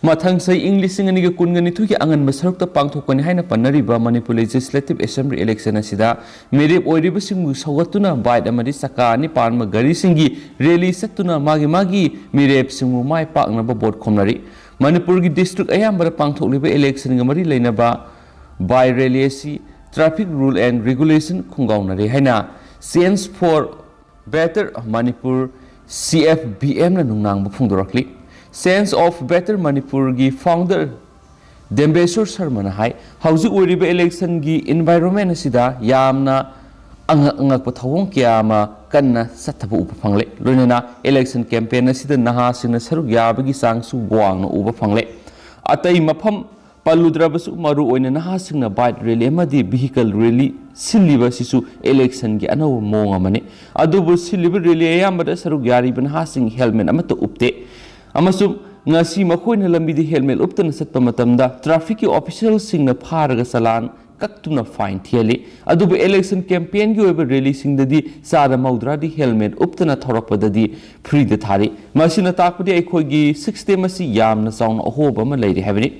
ꯃꯊꯪ ꯆꯍꯤ ꯏꯪ ꯂꯤꯁꯤꯡ ꯑꯅꯤꯒ ꯀꯨꯟꯒ ꯅꯤꯊꯣꯏꯒꯤ ꯑꯉꯟꯕ ꯁꯔꯨꯛꯇ ꯄꯥꯡꯊꯣꯛꯀꯅꯤ ꯍꯥꯏꯅ ꯄꯟꯅꯔꯤꯕ ꯃꯅꯤꯄꯨꯔ ꯂꯦꯖꯤꯁꯂꯦꯇꯤꯚ ꯑꯦꯁꯦꯝꯕ꯭ꯂꯤ ꯏꯂꯦꯛꯁꯟ ꯑꯁꯤꯗ ꯃꯤꯔꯦꯞ ꯑꯣꯏꯔꯤꯕꯁꯤꯡꯕꯨ ꯁꯧꯒꯠꯇꯨꯅ ꯕꯥꯏꯠ ꯑꯃꯗꯤ ꯆꯀꯥ ꯑꯅꯤ ꯄꯥꯟꯕ ꯒꯥꯔꯤꯁꯤꯡꯒꯤ ꯔꯦꯂꯤ ꯆꯠꯇꯨꯅ ꯃꯥꯒꯤ ꯃꯥꯒꯤ ꯃꯤꯔꯦꯞꯁꯤꯡꯕꯨ ꯃꯥꯏ ꯄꯥꯛꯅꯕ ꯚꯣꯠ ꯈꯣꯝꯅꯔꯤ꯫ ꯃꯅꯤꯄꯨꯔꯒꯤ ꯗꯤꯁꯇ꯭ꯔꯤꯛ ꯑꯌꯥꯝꯕꯗ ꯄꯥꯡꯊꯣꯛꯂꯤꯕ ꯏꯂꯦꯛꯁꯟꯒ ꯃꯔꯤ ꯂꯩꯅꯕ ꯕꯥꯏ ꯔꯦꯂꯤ ꯑꯁꯤ Traffic Rule and Regulation ꯈꯣꯡꯒꯥꯎꯅꯔꯦ ꯍꯥꯏꯅ Change for Better Manipur, C F B ꯑꯦꯝꯅ ꯅꯨꯡꯅꯥꯡꯕ ꯐꯣꯡꯗꯣꯔꯛꯂꯤ꯫ Change of Better ꯃꯅꯤꯄꯨꯔꯒꯤ ꯐꯥꯎꯟꯗꯔ ꯗꯦꯝꯕꯦꯁꯣꯔ ꯁꯔꯃꯅ ꯍꯥꯏ, ꯍꯧꯖꯤꯛ ꯑꯣꯏꯔꯤꯕ ꯏꯂꯦꯛꯁꯟꯒꯤ ꯏꯟꯚꯥꯏꯔꯣꯟꯃꯦꯟ ꯑꯁꯤꯗ ꯌꯥꯝꯅ ꯑꯉꯛ ꯑꯉꯛꯄ ꯊꯧꯑꯣꯡ ꯀꯌꯥ ꯑꯃ ꯀꯟꯅ ꯆꯠꯊꯕ ꯎꯕ ꯐꯪꯂꯦ꯫ ꯂꯣꯏꯅꯅ ꯏꯂꯦꯛꯁꯟ ꯀꯦꯝꯄꯦꯟ ꯑꯁꯤꯗ ꯅꯍꯥꯁꯤꯡꯅ ꯁꯔꯨꯛ ꯌꯥꯕꯒꯤ ꯆꯥꯡꯁꯨ ꯋꯥꯡꯅ ꯎꯕ ꯐꯪꯂꯦ꯫ ꯑꯇꯩ ꯃꯐꯝ ꯄꯜꯂꯨꯗ꯭ꯔꯕꯁꯨ, ꯃꯔꯨꯑꯣꯏꯅ ꯅꯍꯥꯁꯤꯡꯅ ꯕꯥꯏꯛ ꯔꯦꯂꯤ ꯑꯃꯗꯤ ꯚꯤꯍꯤꯀꯜ ꯔꯦꯂꯤ ꯁꯤꯜꯂꯤꯕ ꯑꯁꯤꯁꯨ ꯏꯂꯦꯛꯁꯟꯒꯤ ꯑꯅꯧꯕ ꯃꯑꯣꯡ ꯑꯃꯅꯤ꯫ ꯑꯗꯨꯕꯨ ꯁꯤꯜꯂꯤꯕ ꯔꯦꯂꯤ ꯑꯌꯥꯝꯕꯗ ꯁꯔꯨꯛ ꯌꯥꯔꯤꯕ ꯅꯍꯥꯁꯤꯡ ꯍꯦꯜꯃꯦꯠ ꯑꯃꯠꯇ ꯎꯞꯇꯦ꯫ ꯑꯃꯁꯨꯡ ꯉꯁꯤ ꯃꯈꯣꯏꯅ ꯂꯝꯕꯤꯗ ꯍꯦꯜꯃꯦꯠ ꯎꯞꯇꯅ ꯆꯠꯄ ꯃꯇꯝꯗ ꯇ꯭ꯔꯥꯐꯤꯛꯀꯤ ꯑꯣꯐꯤꯁꯤꯌꯦꯜꯁꯤꯡꯅ ꯐꯥꯔꯒ ꯆꯂꯥꯟ ꯀꯛꯇꯨꯅ fine ꯊꯤꯍꯜꯂꯤ꯫ ꯑꯗꯨꯕꯨ election campaignꯒꯤ ꯑꯣꯏꯕ rallyꯁꯤꯡꯗꯗꯤ ꯆꯥꯗ ꯃꯧꯗ꯭ꯔꯥꯗꯤ helmet ꯎꯞꯇꯅ ꯊꯧꯔꯛꯄꯗꯗꯤ freeꯗ ꯊꯥꯔꯤ꯫ ꯃꯁꯤꯅ ꯇꯥꯛꯄꯗꯤ ꯑꯩꯈꯣꯏꯒꯤ system ꯑꯁꯤ ꯌꯥꯝꯅ ꯆꯥꯎꯅ ꯑꯍꯣꯕ ꯑꯃ ꯂꯩꯔꯦ ꯍꯥꯏꯕꯅꯤ꯫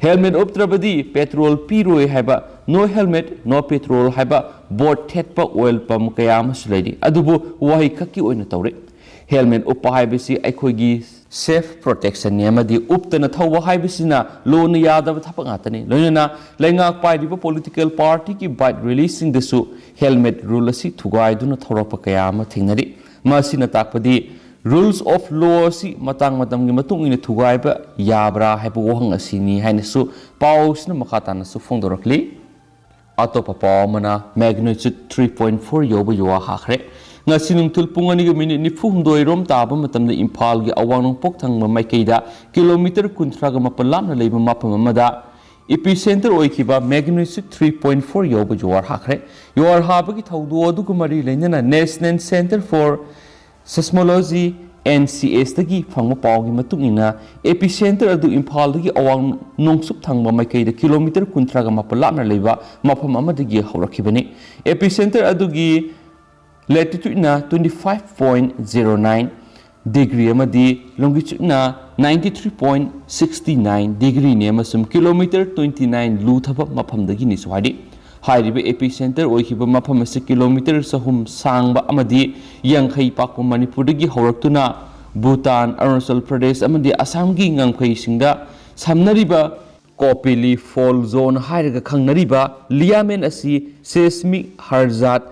Helmet ꯎꯞꯇ꯭ꯔꯕꯗꯤ petrol ꯄꯤꯔꯣꯏ ꯍꯥꯏꯕ, no helmet, no petrol ꯍꯥꯏꯕ board ꯊꯦꯠꯄ oil pump ꯀꯌꯥ ꯑꯃꯁꯨ ꯂꯩꯔꯤ꯫ ꯑꯗꯨꯕꯨ ꯋꯥꯍꯩ ꯈꯛꯀꯤ ꯑꯣꯏꯅ ꯇꯧꯔꯦ꯫ Helmet ꯎꯞꯄ ꯍꯥꯏꯕꯁꯤ ꯑꯩꯈꯣꯏꯒꯤ self protectionꯅꯤ ꯑꯃꯗꯤ ꯎꯞꯇꯅ ꯊꯧꯕ ꯍꯥꯏꯕꯁꯤꯅ ꯂꯣꯅ ꯌꯥꯗꯕ ꯊꯕꯛ ꯉꯥꯛꯇꯅꯤ꯫ ꯂꯣꯏꯅꯅ ꯂꯩꯉꯥꯛ ꯄꯥꯏꯔꯤꯕ political partyꯒꯤ bike rallyꯁꯤꯡꯗꯁꯨ helmet rule ꯑꯁꯤ ꯊꯨꯒꯥꯏꯗꯨꯅ ꯊꯧꯔꯛꯄ ꯀꯌꯥ ꯑꯃ ꯊꯦꯡꯅꯔꯤ꯫ ꯃꯁꯤꯅ ꯇꯥꯛꯄꯗꯤ rules of law ꯑꯁꯤ ꯃꯇꯥꯡ ꯃꯇꯝꯒꯤ ꯃꯇꯨꯡ ꯏꯟꯅ ꯊꯨꯒꯥꯏꯕ ꯌꯥꯕ꯭ꯔꯥ ꯍꯥꯏꯕ ꯋꯥꯍꯪ ꯑꯁꯤꯅꯤ ꯍꯥꯏꯅꯁꯨ ꯄꯥꯎꯁꯤꯅ ꯃꯈꯥ ꯇꯥꯅꯁꯨ ꯐꯣꯡꯗꯣꯔꯛꯂꯤ꯫ ꯑꯇꯣꯞꯄ ꯄꯥꯎ ꯑꯃꯅ magnitude three point four ꯌꯧꯕ ꯌꯨꯍꯥꯔ ꯍꯥꯈ꯭ꯔꯦ꯫ ꯉꯁꯤ ꯅꯨꯡꯊꯤꯜ ꯄꯨꯡ ꯑꯅꯤꯒ minute ꯅꯤꯐꯨ ꯍꯨꯝꯗꯣꯏ ꯔꯣꯝ ꯇꯥꯕ ꯃꯇꯝꯗ ꯏꯝꯐꯥꯜꯒꯤ ꯑꯋꯥꯡ ꯅꯣꯡꯄꯣꯛ ꯊꯪꯕ ꯃꯥꯏꯀꯩꯗ kilometre ꯀꯨꯟꯊ꯭ꯔꯥꯒ ꯃꯥꯄꯟ ꯂꯥꯞꯅ ꯂꯩꯕ ꯃꯐꯝ ꯑꯃꯗ epicentre ꯑꯣꯏꯈꯤꯕ magnitude three point four ꯌꯧꯕ ꯌꯨꯍꯥꯔ ꯍꯥꯈ꯭ꯔꯦ꯫ ꯌꯨꯍꯥꯔ ꯍꯥꯕꯒꯤ ꯊꯧꯗꯣꯛ ꯑꯗꯨꯒ ꯃꯔꯤ ꯂꯩꯅꯅ National Centre for Seismology, NCS ꯗꯒꯤ ꯐꯪꯕ ꯄꯥꯎꯒꯤ ꯃꯇꯨꯡ ꯏꯟꯅ, epicentre ꯑꯗꯨ ꯏꯝꯐꯥꯜꯗꯒꯤ ꯑꯋꯥꯡ ꯅꯣꯡꯆꯨꯞ ꯊꯪꯕ ꯃꯥꯏꯀꯩꯗ kilometre ꯀꯨꯟꯊ꯭ꯔꯥꯒ ꯃꯥꯄꯟ ꯂꯥꯞꯅ ꯂꯩꯕ ꯃꯐꯝ ꯑꯃꯗꯒꯤ ꯍꯧꯔꯛꯈꯤꯕꯅꯤ꯫ Epicentre ꯑꯗꯨꯒꯤ latitudeꯅ twenty five point zero nine degree ꯑꯃꯗꯤ longitudeꯅ ninety three point sixty nine degreeꯅꯤ ꯑꯃꯁꯨꯡ kilometre twenty nine ꯂꯨꯊꯕ ꯃꯐꯝꯗꯒꯤꯅꯤꯁꯨ ꯍꯥꯏꯔꯤ꯫ ꯍꯥꯏꯔꯤꯕ epicentre ꯑꯣꯏꯈꯤꯕ ꯃꯐꯝ ꯑꯁꯤ kilometre ꯆꯍꯨꯝ ꯁꯥꯡꯕ ꯑꯃꯗꯤ ꯌꯥꯡꯈꯩ ꯄꯥꯛꯄ ꯃꯅꯤꯄꯨꯔꯗꯒꯤ ꯍꯧꯔꯛꯇꯨꯅ ꯚꯨꯇꯥꯟ, ꯑꯔꯨꯅꯥꯆꯜ ꯄ꯭ꯔꯗꯦꯁ ꯑꯃꯗꯤ ꯑꯁꯥꯝꯒꯤ ꯉꯝꯈꯩꯁꯤꯡꯗ ꯁꯝꯅꯔꯤꯕ ꯀꯣꯄꯦꯂꯤ fault zone ꯍꯥꯏꯔꯒ ꯈꯪꯅꯔꯤꯕ ꯂꯤꯌꯥꯃꯦꯟ ꯑꯁꯤ seismic hazard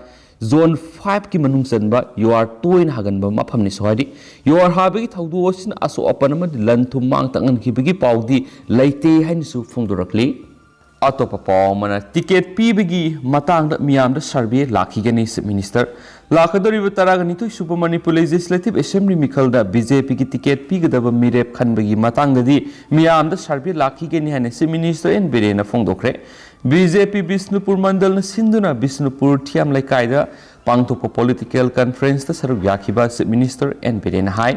zone fiveꯀꯤ ꯃꯅꯨꯡ ꯆꯟꯕ ꯌꯨꯍꯥꯔ ꯇꯣꯏꯅ ꯍꯥꯒꯟꯕ ꯃꯐꯝꯅꯤꯁꯨ ꯍꯥꯏꯔꯤ꯫ ꯌꯨꯍꯥꯔ ꯍꯥꯕꯒꯤ ꯊꯧꯗꯣꯛ ꯑꯁꯤꯅ ꯑꯁꯣꯛ ꯑꯄꯟ ꯑꯃꯗꯤ ꯂꯟ ꯊꯨꯝ ꯃꯥꯡ ꯇꯥꯛꯍꯟꯈꯤꯕꯒꯤ ꯄꯥꯎꯗꯤ ꯂꯩꯇꯦ ꯍꯥꯏꯅꯁꯨ ꯐꯣꯡꯗꯣꯔꯛꯂꯤ꯫ ꯑꯇꯣꯞꯄ ꯄꯥꯎ ꯑꯃꯅ, ticket ꯄꯤꯕꯒꯤ ꯃꯇꯥꯡꯗ ꯃꯤꯌꯥꯝꯗ survey ꯂꯥꯛꯈꯤꯒꯅꯤ, Chief Minister꯫ ꯂꯥꯛꯀꯗꯧꯔꯤꯕ ꯇꯔꯥꯒ ꯅꯤꯊꯣꯏ ꯁꯨꯕ ꯃꯅꯤꯄꯨꯔ Legislative Assembly ꯃꯤꯈꯜꯗ BJPꯒꯤ ticket ꯄꯤꯒꯗꯕ ꯃꯤꯔꯦꯞ ꯈꯟꯕꯒꯤ ꯃꯇꯥꯡꯗꯗꯤ ꯃꯤꯌꯥꯝꯗ survey ꯂꯥꯛꯈꯤꯒꯅꯤ ꯍꯥꯏꯅ Chief Minister ꯑꯦꯟ ꯕꯤꯔꯦꯟꯅ ꯐꯣꯡꯗꯣꯛꯈ꯭ꯔꯦ꯫ BJP ꯕꯤꯁꯅꯨꯄꯨꯔ ꯃꯟꯗꯜꯅ ꯁꯤꯟꯗꯨꯅ ꯕꯤꯁꯅꯨꯄꯨꯔ ꯊꯤꯌꯥꯝ ꯂꯩꯀꯥꯏꯗ ꯄꯥꯡꯊꯣꯛꯄ political conferenceꯇ ꯁꯔꯨꯛ ꯌꯥꯈꯤꯕ Chief Minister ꯑꯦꯟ ꯕꯤꯔꯦꯟꯅ ꯍꯥꯏ꯫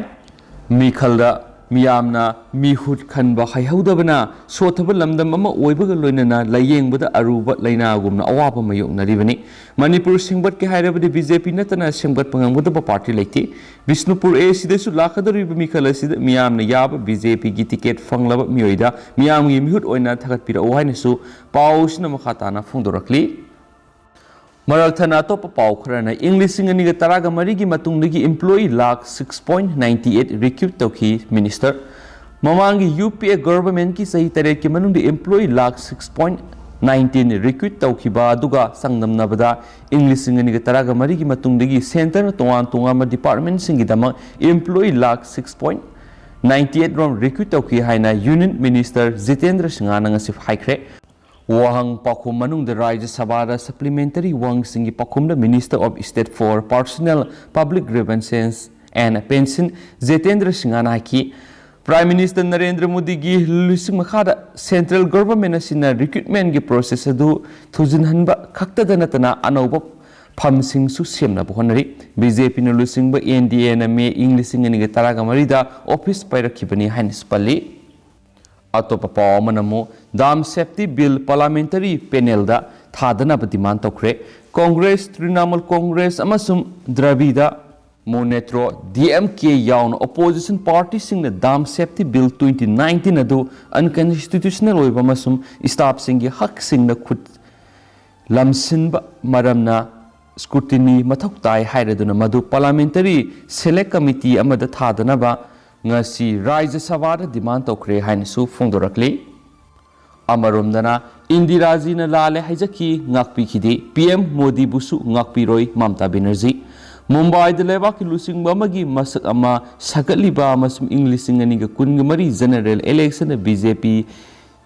ꯃꯤꯈꯜꯗ ꯃꯤꯌꯥꯝꯅ ꯃꯤꯍꯨꯠ ꯈꯟꯕ ꯍꯩꯍꯧꯗꯕꯅ ꯁꯣꯠꯊꯕ ꯂꯝꯗꯝ ꯑꯃ ꯑꯣꯏꯕꯒ ꯂꯣꯏꯅꯅ ꯂꯥꯌꯦꯡꯕꯗ ꯑꯔꯨꯕ ꯂꯥꯏꯅꯥꯒꯨꯝꯅ ꯑꯋꯥꯕ ꯃꯥꯌꯣꯛꯅꯔꯤꯕꯅꯤ꯫ ꯃꯅꯤꯄꯨꯔ ꯁꯦꯝꯒꯠꯀꯦ ꯍꯥꯏꯔꯕꯗꯤ ꯕꯤ ꯖꯦ ꯄꯤ ꯅꯠꯇꯅ ꯁꯦꯝꯒꯠꯄ ꯉꯝꯒꯗꯕ ꯄꯥꯔꯇꯤ ꯂꯩꯇꯦ꯫ ꯕꯤꯁꯅꯨꯄꯨꯔ ꯑꯦ ꯁꯤꯗꯁꯨ ꯂꯥꯛꯀꯗꯧꯔꯤꯕ ꯃꯤꯈꯜ ꯑꯁꯤꯗ ꯃꯤꯌꯥꯝꯅ ꯌꯥꯕ ꯕꯤ ꯖꯦ ꯄꯤꯒꯤ ꯇꯤꯀꯦꯠ ꯐꯪꯂꯕ ꯃꯤꯑꯣꯏꯗ ꯃꯤꯌꯥꯝꯒꯤ ꯃꯤꯍꯨꯠ ꯑꯣꯏꯅ ꯊꯥꯒꯠꯄꯤꯔꯛꯎ ꯍꯥꯏꯅꯁꯨ ꯄꯥꯎ ꯑꯁꯤꯅ ꯃꯈꯥ ꯇꯥꯅ ꯐꯣꯡꯗꯣꯔꯛꯂꯤ꯫ ꯃꯔꯛ ꯊꯠꯅ ꯑꯇꯣꯞꯄ ꯄꯥꯎ ꯈꯔꯅ, ꯏꯪ ꯂꯤꯁꯤꯡ ꯑꯅꯤꯒ ꯇꯔꯥꯒ ꯃꯔꯤꯒꯤ ꯃꯇꯨꯡꯗꯒꯤ employee lakh six point ninety eight recruit ꯇꯧꯈꯤ꯫ ꯃꯤꯅꯤꯁꯇꯔ, ꯃꯃꯥꯡꯒꯤ ꯌꯨ ꯄꯤ ꯑꯦ ꯒꯚꯔꯟꯃꯦꯟꯠꯀꯤ ꯆꯍꯤ ꯇꯔꯦꯠꯀꯤ ꯃꯅꯨꯡꯗ employee lakh six point nineteen recruit ꯇꯧꯈꯤꯕ ꯑꯗꯨꯒ ꯆꯥꯡꯗꯝꯅꯕꯗ, ꯏꯪ ꯂꯤꯁꯤꯡ ꯑꯅꯤꯒ ꯇꯔꯥꯒ ꯃꯔꯤꯒꯤ ꯃꯇꯨꯡꯗꯒꯤ ꯁꯦꯟꯇꯔꯅ ꯇꯣꯉꯥꯟ ꯇꯣꯉꯥꯟꯕ ꯗꯤꯄꯥꯔꯠꯃꯦꯟꯠꯁꯤꯡꯒꯤꯗꯃꯛ employee lakh six point ninety eight ꯔꯣꯝ recruit ꯇꯧꯈꯤ ꯍꯥꯏꯅ ꯌꯨꯅꯤꯌꯟ ꯃꯤꯅꯤꯁꯇꯔ ꯖꯤꯇꯦꯟꯗ꯭ꯔ ꯁꯤꯡꯍꯅ ꯉꯁꯤ ꯍꯥꯏꯈ꯭ꯔꯦ꯫ ꯋꯥꯍꯪ ꯄꯥꯎꯈꯨꯝ ꯃꯅꯨꯡꯗ ꯔꯥꯖ꯭ꯌ ꯁꯚꯥꯗ supplementary ꯋꯥꯍꯪꯁꯤꯡꯒꯤ ꯄꯥꯎꯈꯨꯝꯗ Minister of State for Personnel, Public Grievances and Pension Jitendra ꯁꯤꯡꯍꯅ ꯍꯥꯏꯈꯤ, Prime Minister ꯅꯔꯦꯟꯗ꯭ꯔ ꯃꯣꯗꯤꯒꯤ ꯂꯨꯆꯤꯡ ꯃꯈꯥꯗ central government ꯑꯁꯤꯅ recruitment ꯀꯤ process ꯑꯗꯨ ꯊꯨꯖꯤꯟꯍꯟꯕ ꯈꯛꯇꯗ ꯅꯠꯇꯅ ꯑꯅꯧꯕ ꯐꯝꯁꯤꯡꯁꯨ ꯁꯦꯝꯅꯕ ꯍꯣꯠꯅꯔꯤ꯫ ꯕꯤ ꯖꯦ ꯄꯤꯅ ꯂꯨꯆꯤꯡꯕ ꯑꯦꯟ ꯗꯤ ꯑꯦꯅ ꯃꯦ ꯏꯪ ꯂꯤꯁꯤꯡ ꯑꯅꯤꯒ ꯇꯔꯥꯒ ꯃꯔꯤꯗ office ꯄꯥꯏꯔꯛꯈꯤꯕꯅꯤ ꯍꯥꯏꯅꯁꯨ ꯄꯜꯂꯤ꯫ ꯑꯇꯣꯞꯄ ꯄꯥꯎ ꯑꯃꯅ ꯑꯃꯨꯛ, Dam Safety Bill Parliamentary Panel ꯗ ꯊꯥꯗꯅꯕ demand ꯇꯧꯈ꯭ꯔꯦ꯫ ꯀꯣꯡꯒ꯭ꯔꯦꯁ, ꯇ꯭ꯔꯤꯅꯥꯃꯨꯜ ꯀꯣꯡꯒ꯭ꯔꯦꯁ ꯑꯃꯁꯨꯡ ꯗ꯭ꯔꯕꯤꯗ ꯃꯣꯅꯦꯇ꯭ꯔꯣ, ꯗꯤ ꯑꯦꯝ ꯀꯦ ꯌꯥꯎꯅ opposition party ꯁꯤꯡꯅ Dam Safety Bill twenty nineteen ꯑꯗꯨ unconstitutional ꯑꯣꯏꯕ ꯑꯃꯁꯨꯡ staff ꯁꯤꯡꯒꯤ ꯍꯛꯁꯤꯡꯅ ꯈꯨꯠ ꯂꯝꯁꯤꯟꯕ ꯃꯔꯝꯅ scrutiny ꯃꯊꯧ ꯇꯥꯏ ꯍꯥꯏꯔꯗꯨꯅ ꯃꯗꯨ Parliamentary Select Committee ꯑꯃꯗ ꯊꯥꯗꯅꯕ ꯉꯁꯤ ꯔꯥꯖ꯭ꯌ ꯁꯚꯥꯗ demand ꯇꯧꯈ꯭ꯔꯦ ꯍꯥꯏꯅꯁꯨ ꯐꯣꯡꯗꯣꯔꯛꯂꯤ꯫ ꯑꯃꯔꯣꯝꯗꯅ, ꯏꯟꯗꯤꯔꯥꯖꯤꯅ ꯂꯥꯜꯂꯦ ꯍꯥꯏꯖꯈꯤ, ꯉꯥꯛꯄꯤꯈꯤꯗꯦ, ꯄꯤ ꯑꯦꯝ ꯃꯣꯗꯤꯕꯨꯁꯨ ꯉꯥꯛꯄꯤꯔꯣꯏ ꯃꯃꯇꯥ ꯕꯦꯅꯔꯖꯤ꯫ ꯃꯨꯝꯕꯥꯏꯗ ꯂꯩꯕꯥꯛꯀꯤ ꯂꯨꯆꯤꯡꯕ ꯑꯃꯒꯤ ꯃꯁꯛ ꯑꯃ ꯁꯥꯒꯠꯂꯤꯕ ꯑꯃꯁꯨꯡ ꯏꯪ ꯂꯤꯁꯤꯡ ꯑꯅꯤꯒ ꯀꯨꯟꯒ ꯃꯔꯤ general election ꯗ ꯕꯤ ꯖꯦ ꯄꯤ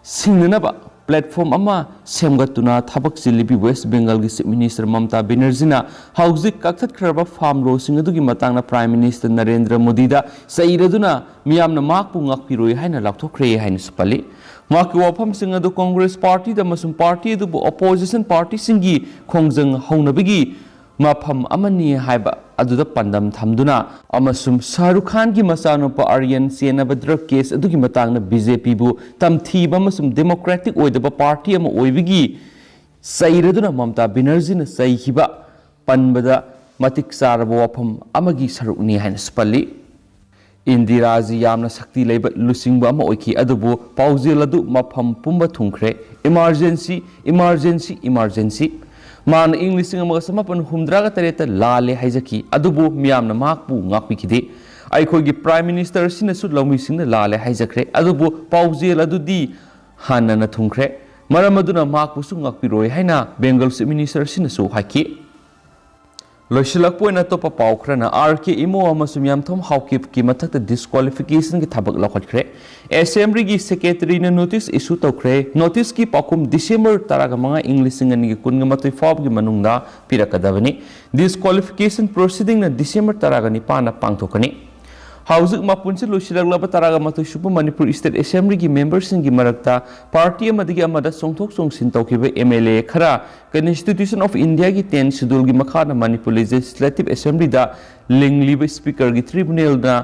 ꯁꯤꯡꯅꯅꯕ platform ꯑꯃ ꯁꯦꯝꯒꯠꯇꯨꯅ ꯊꯕꯛ ꯆꯤꯜꯂꯤꯕꯤ ꯋꯦꯁ ꯕꯦꯡꯒꯜꯒꯤ Chief Minister ꯃꯃꯇꯥ ꯕꯦꯅꯔꯖꯤꯅ ꯍꯧꯖꯤꯛ ꯀꯛꯊꯠꯈ꯭ꯔꯕ farm law ꯁꯤꯡ ꯑꯗꯨꯒꯤ ꯃꯇꯥꯡꯗ Prime Minister ꯅꯔꯦꯟꯗ꯭ꯔ ꯃꯣꯗꯤꯗ ꯆꯩꯔꯗꯨꯅ ꯃꯤꯌꯥꯝꯅ ꯃꯍꯥꯛꯄꯨ ꯉꯥꯛꯄꯤꯔꯣꯏ ꯍꯥꯏꯅ ꯂꯥꯎꯊꯣꯛꯈ꯭ꯔꯦ ꯍꯥꯏꯅꯁꯨ ꯄꯜꯂꯤ꯫ ꯃꯍꯥꯛꯀꯤ ꯋꯥꯐꯝꯁꯤꯡ ꯑꯗꯨ ꯀꯣꯡꯒ꯭ꯔꯦꯁ ꯄꯥꯔꯇꯤꯗ ꯑꯃꯁꯨꯡ ꯄꯥꯔꯇꯤ ꯑꯗꯨꯕꯨ opposition party ꯁꯤꯡꯒꯤ ꯈꯣꯡꯖꯪ ꯍꯧꯅꯕꯒꯤ ꯃꯐꯝ ꯑꯃꯅꯤ ꯍꯥꯏꯕ ꯑꯗꯨꯗ ꯄꯥꯟꯗꯝ ꯊꯝꯗꯨꯅ ꯑꯃꯁꯨꯡ ꯁꯥꯍꯔꯨꯈ ꯈꯥꯟꯒꯤ ꯃꯆꯥꯅꯨꯄꯥ ꯑꯥꯔꯌꯟ ꯆꯦꯟꯅꯕ ꯗ꯭ꯔꯒ ꯀꯦꯁ ꯑꯗꯨꯒꯤ ꯃꯇꯥꯡꯗ ꯕꯤ ꯖꯦ ꯄꯤꯕꯨ ꯇꯝꯊꯤꯕ ꯑꯃꯁꯨꯡ ꯗꯦꯃꯣꯀ꯭ꯔꯦꯇꯤꯛ ꯑꯣꯏꯗꯕ ꯄꯥꯔꯇꯤ ꯑꯃ ꯑꯣꯏꯕꯒꯤ ꯆꯩꯔꯗꯨꯅ ꯃꯃꯇꯥ ꯕꯦꯅꯔꯖꯤꯅ ꯆꯩꯈꯤꯕ ꯄꯟꯕꯗ ꯃꯇꯤꯛ ꯆꯥꯔꯕ ꯋꯥꯐꯝ ꯑꯃꯒꯤ ꯁꯔꯨꯛꯅꯤ ꯍꯥꯏꯅꯁꯨ ꯄꯜꯂꯤ꯫ ꯏꯟꯗꯤꯔꯥꯖꯤ ꯌꯥꯝꯅ ꯁꯛꯇꯤ ꯂꯩꯕ ꯂꯨꯆꯤꯡꯕ ꯑꯃ ꯑꯣꯏꯈꯤ, ꯑꯗꯨꯕꯨ ꯄꯥꯎꯖꯦꯜ ꯑꯗꯨ ꯃꯐꯝ ꯄꯨꯝꯕ ꯊꯨꯡꯈ꯭ꯔꯦ꯫ "Emergency, emergency, emergency!" ꯃꯥꯅ ꯏꯪ ꯂꯤꯁꯤꯡ ꯑꯃꯒ ꯆꯃꯥꯄꯟ ꯍꯨꯝꯗ꯭ꯔꯥꯒ ꯇꯔꯦꯠꯇ ꯂꯥꯜꯂꯦ ꯍꯥꯏꯖꯈꯤ, ꯑꯗꯨꯕꯨ ꯃꯤꯌꯥꯝꯅ ꯃꯍꯥꯛꯄꯨ ꯉꯥꯛꯄꯤꯈꯤꯗꯦ꯫ ꯑꯩꯈꯣꯏꯒꯤ Prime Minister ꯑꯁꯤꯅꯁꯨ ꯂꯧꯃꯤꯁꯤꯡꯅ ꯂꯥꯜꯂꯦ ꯍꯥꯏꯖꯈ꯭ꯔꯦ, ꯑꯗꯨꯕꯨ ꯄꯥꯎꯖꯦꯜ ꯑꯗꯨꯗꯤ ꯍꯥꯟꯅꯅ ꯊꯨꯡꯈ꯭ꯔꯦ꯫ ꯃꯔꯝ ꯑꯗꯨꯅ ꯃꯍꯥꯛꯄꯨꯁꯨ ꯉꯥꯛꯄꯤꯔꯣꯏ ꯍꯥꯏꯅ ꯕꯦꯡꯒꯜ Chief Minister ꯑꯁꯤꯅꯁꯨ ꯍꯥꯏꯈꯤ꯫ ꯂꯣꯏꯁꯤꯜꯂꯛꯄ ꯑꯣꯏꯅ ꯑꯇꯣꯞꯄ ꯄꯥꯎ ꯈꯔꯅ, ꯑꯥꯔ ꯀꯦ ꯏꯃꯣ ꯑꯃꯁꯨꯡ ꯌꯥꯝꯊꯣꯝ ꯍꯥꯎꯀꯤꯞꯀꯤ ꯃꯊꯛꯇ ꯗꯤꯁꯀ꯭ꯋꯥꯂꯤꯐꯤꯀꯦꯁꯟꯒꯤ ꯊꯕꯛ ꯂꯧꯈꯠꯈ꯭ꯔꯦ꯫ ꯑꯦꯁꯦꯝꯕ꯭ꯂꯤꯒꯤ ꯁꯦꯀ꯭ꯔꯦꯇꯔꯤꯅ ꯅꯣꯇꯤꯁ ꯏꯁꯨ ꯇꯧꯈ꯭ꯔꯦ꯫ ꯅꯣꯇꯤꯁꯀꯤ ꯄꯥꯎꯈꯨꯝ ꯗꯤꯁꯦꯝꯕꯔ ꯇꯔꯥꯒ ꯃꯉꯥ, ꯏꯪ ꯂꯤꯁꯤꯡ ꯑꯅꯤꯒ ꯀꯨꯟꯒ ꯃꯥꯊꯣꯏ ꯐꯥꯎꯕꯒꯤ ꯃꯅꯨꯡꯗ ꯄꯤꯔꯛꯀꯗꯕꯅꯤ꯫ ꯗꯤꯁꯀ꯭ꯋꯥꯂꯤꯐꯤꯀꯦꯁꯟ ꯄ꯭ꯔꯣꯁꯤꯗꯤꯡꯅ ꯗꯤꯁꯦꯝꯕꯔ ꯇꯔꯥꯒ ꯅꯤꯄꯥꯟꯗ ꯄꯥꯡꯊꯣꯛꯀꯅꯤ꯫ ꯍꯧꯖꯤꯛ ꯃꯄꯨꯟꯁꯤ ꯂꯣꯏꯁꯤꯜꯂꯛꯂꯕ ꯇꯔꯥꯒ ꯃꯥꯊꯣꯏ ꯁꯨꯕ ꯃꯅꯤꯄꯨꯔ ꯁ꯭ꯇꯦꯠ ꯑꯦꯁꯦꯝꯕ꯭ꯂꯤꯒꯤ ꯃꯦꯝꯕꯔꯁꯤꯡꯒꯤ ꯃꯔꯛꯇ ꯄꯥꯔꯇꯤ ꯑꯃꯗꯒꯤ ꯑꯃꯗ ꯆꯣꯡꯊꯣꯛ ꯆꯣꯡꯁꯤꯟ ꯇꯧꯈꯤꯕ ꯑꯦꯝ ꯑꯦꯜ ꯑꯦ ꯈꯔ Constitution of Indiaꯒꯤ tenth Scheduleꯒꯤ ꯃꯈꯥꯗ ꯃꯅꯤꯄꯨꯔ Legislative Assemblyꯗ ꯂꯤꯡꯂꯤꯕ Speakerꯒꯤ Tribunalꯅ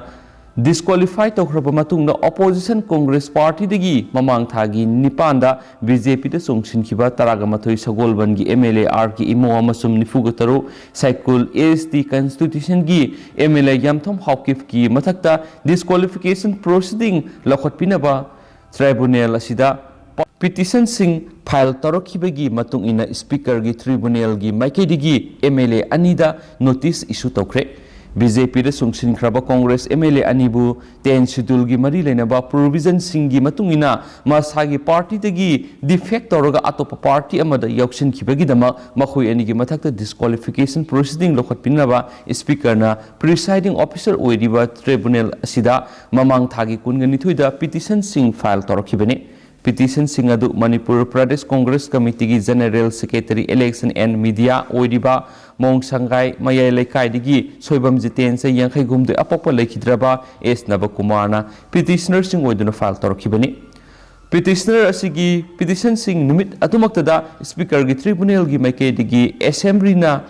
disqualify ꯇꯧꯈ꯭ꯔꯕ ꯃꯇꯨꯡꯗ, Opposition Congress Partyꯗꯒꯤ ꯃꯃꯥꯡ ꯊꯥꯒꯤ ꯅꯤꯄꯥꯟꯗ ꯕꯤ ꯖꯦ ꯄꯤꯗ ꯆꯣꯡꯁꯤꯟꯈꯤꯕ ꯇꯔꯥꯒ ꯃꯥꯊꯣꯏ ꯁꯒꯣꯜꯕꯟꯒꯤ ꯑꯦꯝ ꯑꯦꯜ ꯑꯦ ꯑꯥꯔ ꯀꯦ ꯏꯃꯣ ꯑꯃꯁꯨꯡ ꯅꯤꯐꯨꯒ ꯇꯔꯨꯛ ꯁꯥꯏꯀꯨꯜ ꯑꯦꯁ ꯇꯤ Constitutionꯒꯤ ꯑꯦꯝ ꯑꯦꯜ ꯑꯦ ꯌꯥꯝꯊꯣꯝ ꯍꯥꯎꯀꯤꯞꯀꯤ ꯃꯊꯛꯇ disqualification proceeding ꯂꯧꯈꯠꯄꯤꯅꯕ tribunal ꯑꯁꯤꯗ petitionꯁꯤꯡ file ꯇꯧꯔꯛꯈꯤꯕꯒꯤ ꯃꯇꯨꯡ ꯏꯟꯅ Speakerꯒꯤ Tribunalꯒꯤ ꯃꯥꯏꯀꯩꯗꯒꯤ ꯑꯦꯝ ꯑꯦꯜ ꯑꯦ ꯑꯅꯤꯗ notice issue ꯇꯧꯈ꯭ꯔꯦ꯫ ꯕꯤ ꯖꯦ ꯄꯤꯗ ꯆꯣꯡꯁꯤꯟꯈ꯭ꯔꯕ Congress ꯑꯦꯝ ꯑꯦꯜ ꯑꯦ ꯑꯅꯤꯕꯨ tenth Scheduleꯒꯤ ꯃꯔꯤ ꯂꯩꯅꯕ provisionꯁꯤꯡꯒꯤ ꯃꯇꯨꯡ ꯏꯟꯅ ꯃꯁꯥꯒꯤ ꯄꯥꯔꯇꯤꯗꯒꯤ defect ꯇꯧꯔꯒ ꯑꯇꯣꯞꯄ ꯄꯥꯔꯇꯤ ꯑꯃꯗ ꯌꯥꯎꯁꯤꯟꯈꯤꯕꯒꯤꯗꯃꯛ ꯃꯈꯣꯏ ꯑꯅꯤꯒꯤ ꯃꯊꯛꯇ disqualification proceeding ꯂꯧꯈꯠꯄꯤꯅꯕ Speakerꯅ Presiding Officer ꯑꯣꯏꯔꯤꯕ tribunal ꯑꯁꯤꯗ ꯃꯃꯥꯡ ꯊꯥꯒꯤ ꯀꯨꯟꯒ ꯅꯤꯊꯣꯏꯗ petitionꯁꯤꯡ file ꯇꯧꯔꯛꯈꯤꯕꯅꯤ꯫ Petitionꯁꯤꯡ ꯑꯗꯨ Manipur Pradesh Congress Committeeꯒꯤ General Secretary, Election and Media ꯑꯣꯏꯔꯤꯕ ꯃꯣꯡ ꯁꯪꯒꯥꯏ ꯃꯌꯥꯏ ꯂꯩꯀꯥꯏꯗꯒꯤ ꯁꯣꯏꯕꯝ ꯖꯤꯇꯦꯟ, ꯆꯍꯤ ꯌꯥꯡꯈꯩ ꯍꯨꯝꯗꯣꯏ, ꯑꯄꯣꯛꯄ ꯂꯩꯈꯤꯗ꯭ꯔꯕ ꯑꯦꯁ ꯅꯕꯀꯨꯃꯥꯔꯅ petitionerꯁꯤꯡ ꯑꯣꯏꯗꯨꯅ file ꯇꯧꯔꯛꯈꯤꯕꯅꯤ꯫ Petitioner ꯑꯁꯤꯒꯤ petitionꯁꯤꯡ ꯅꯨꯃꯤꯠ ꯑꯗꯨꯃꯛꯇꯗ Speakerꯒꯤ Tribunalꯒꯤ ꯃꯥꯏꯀꯩꯗꯒꯤ Assemblyꯅ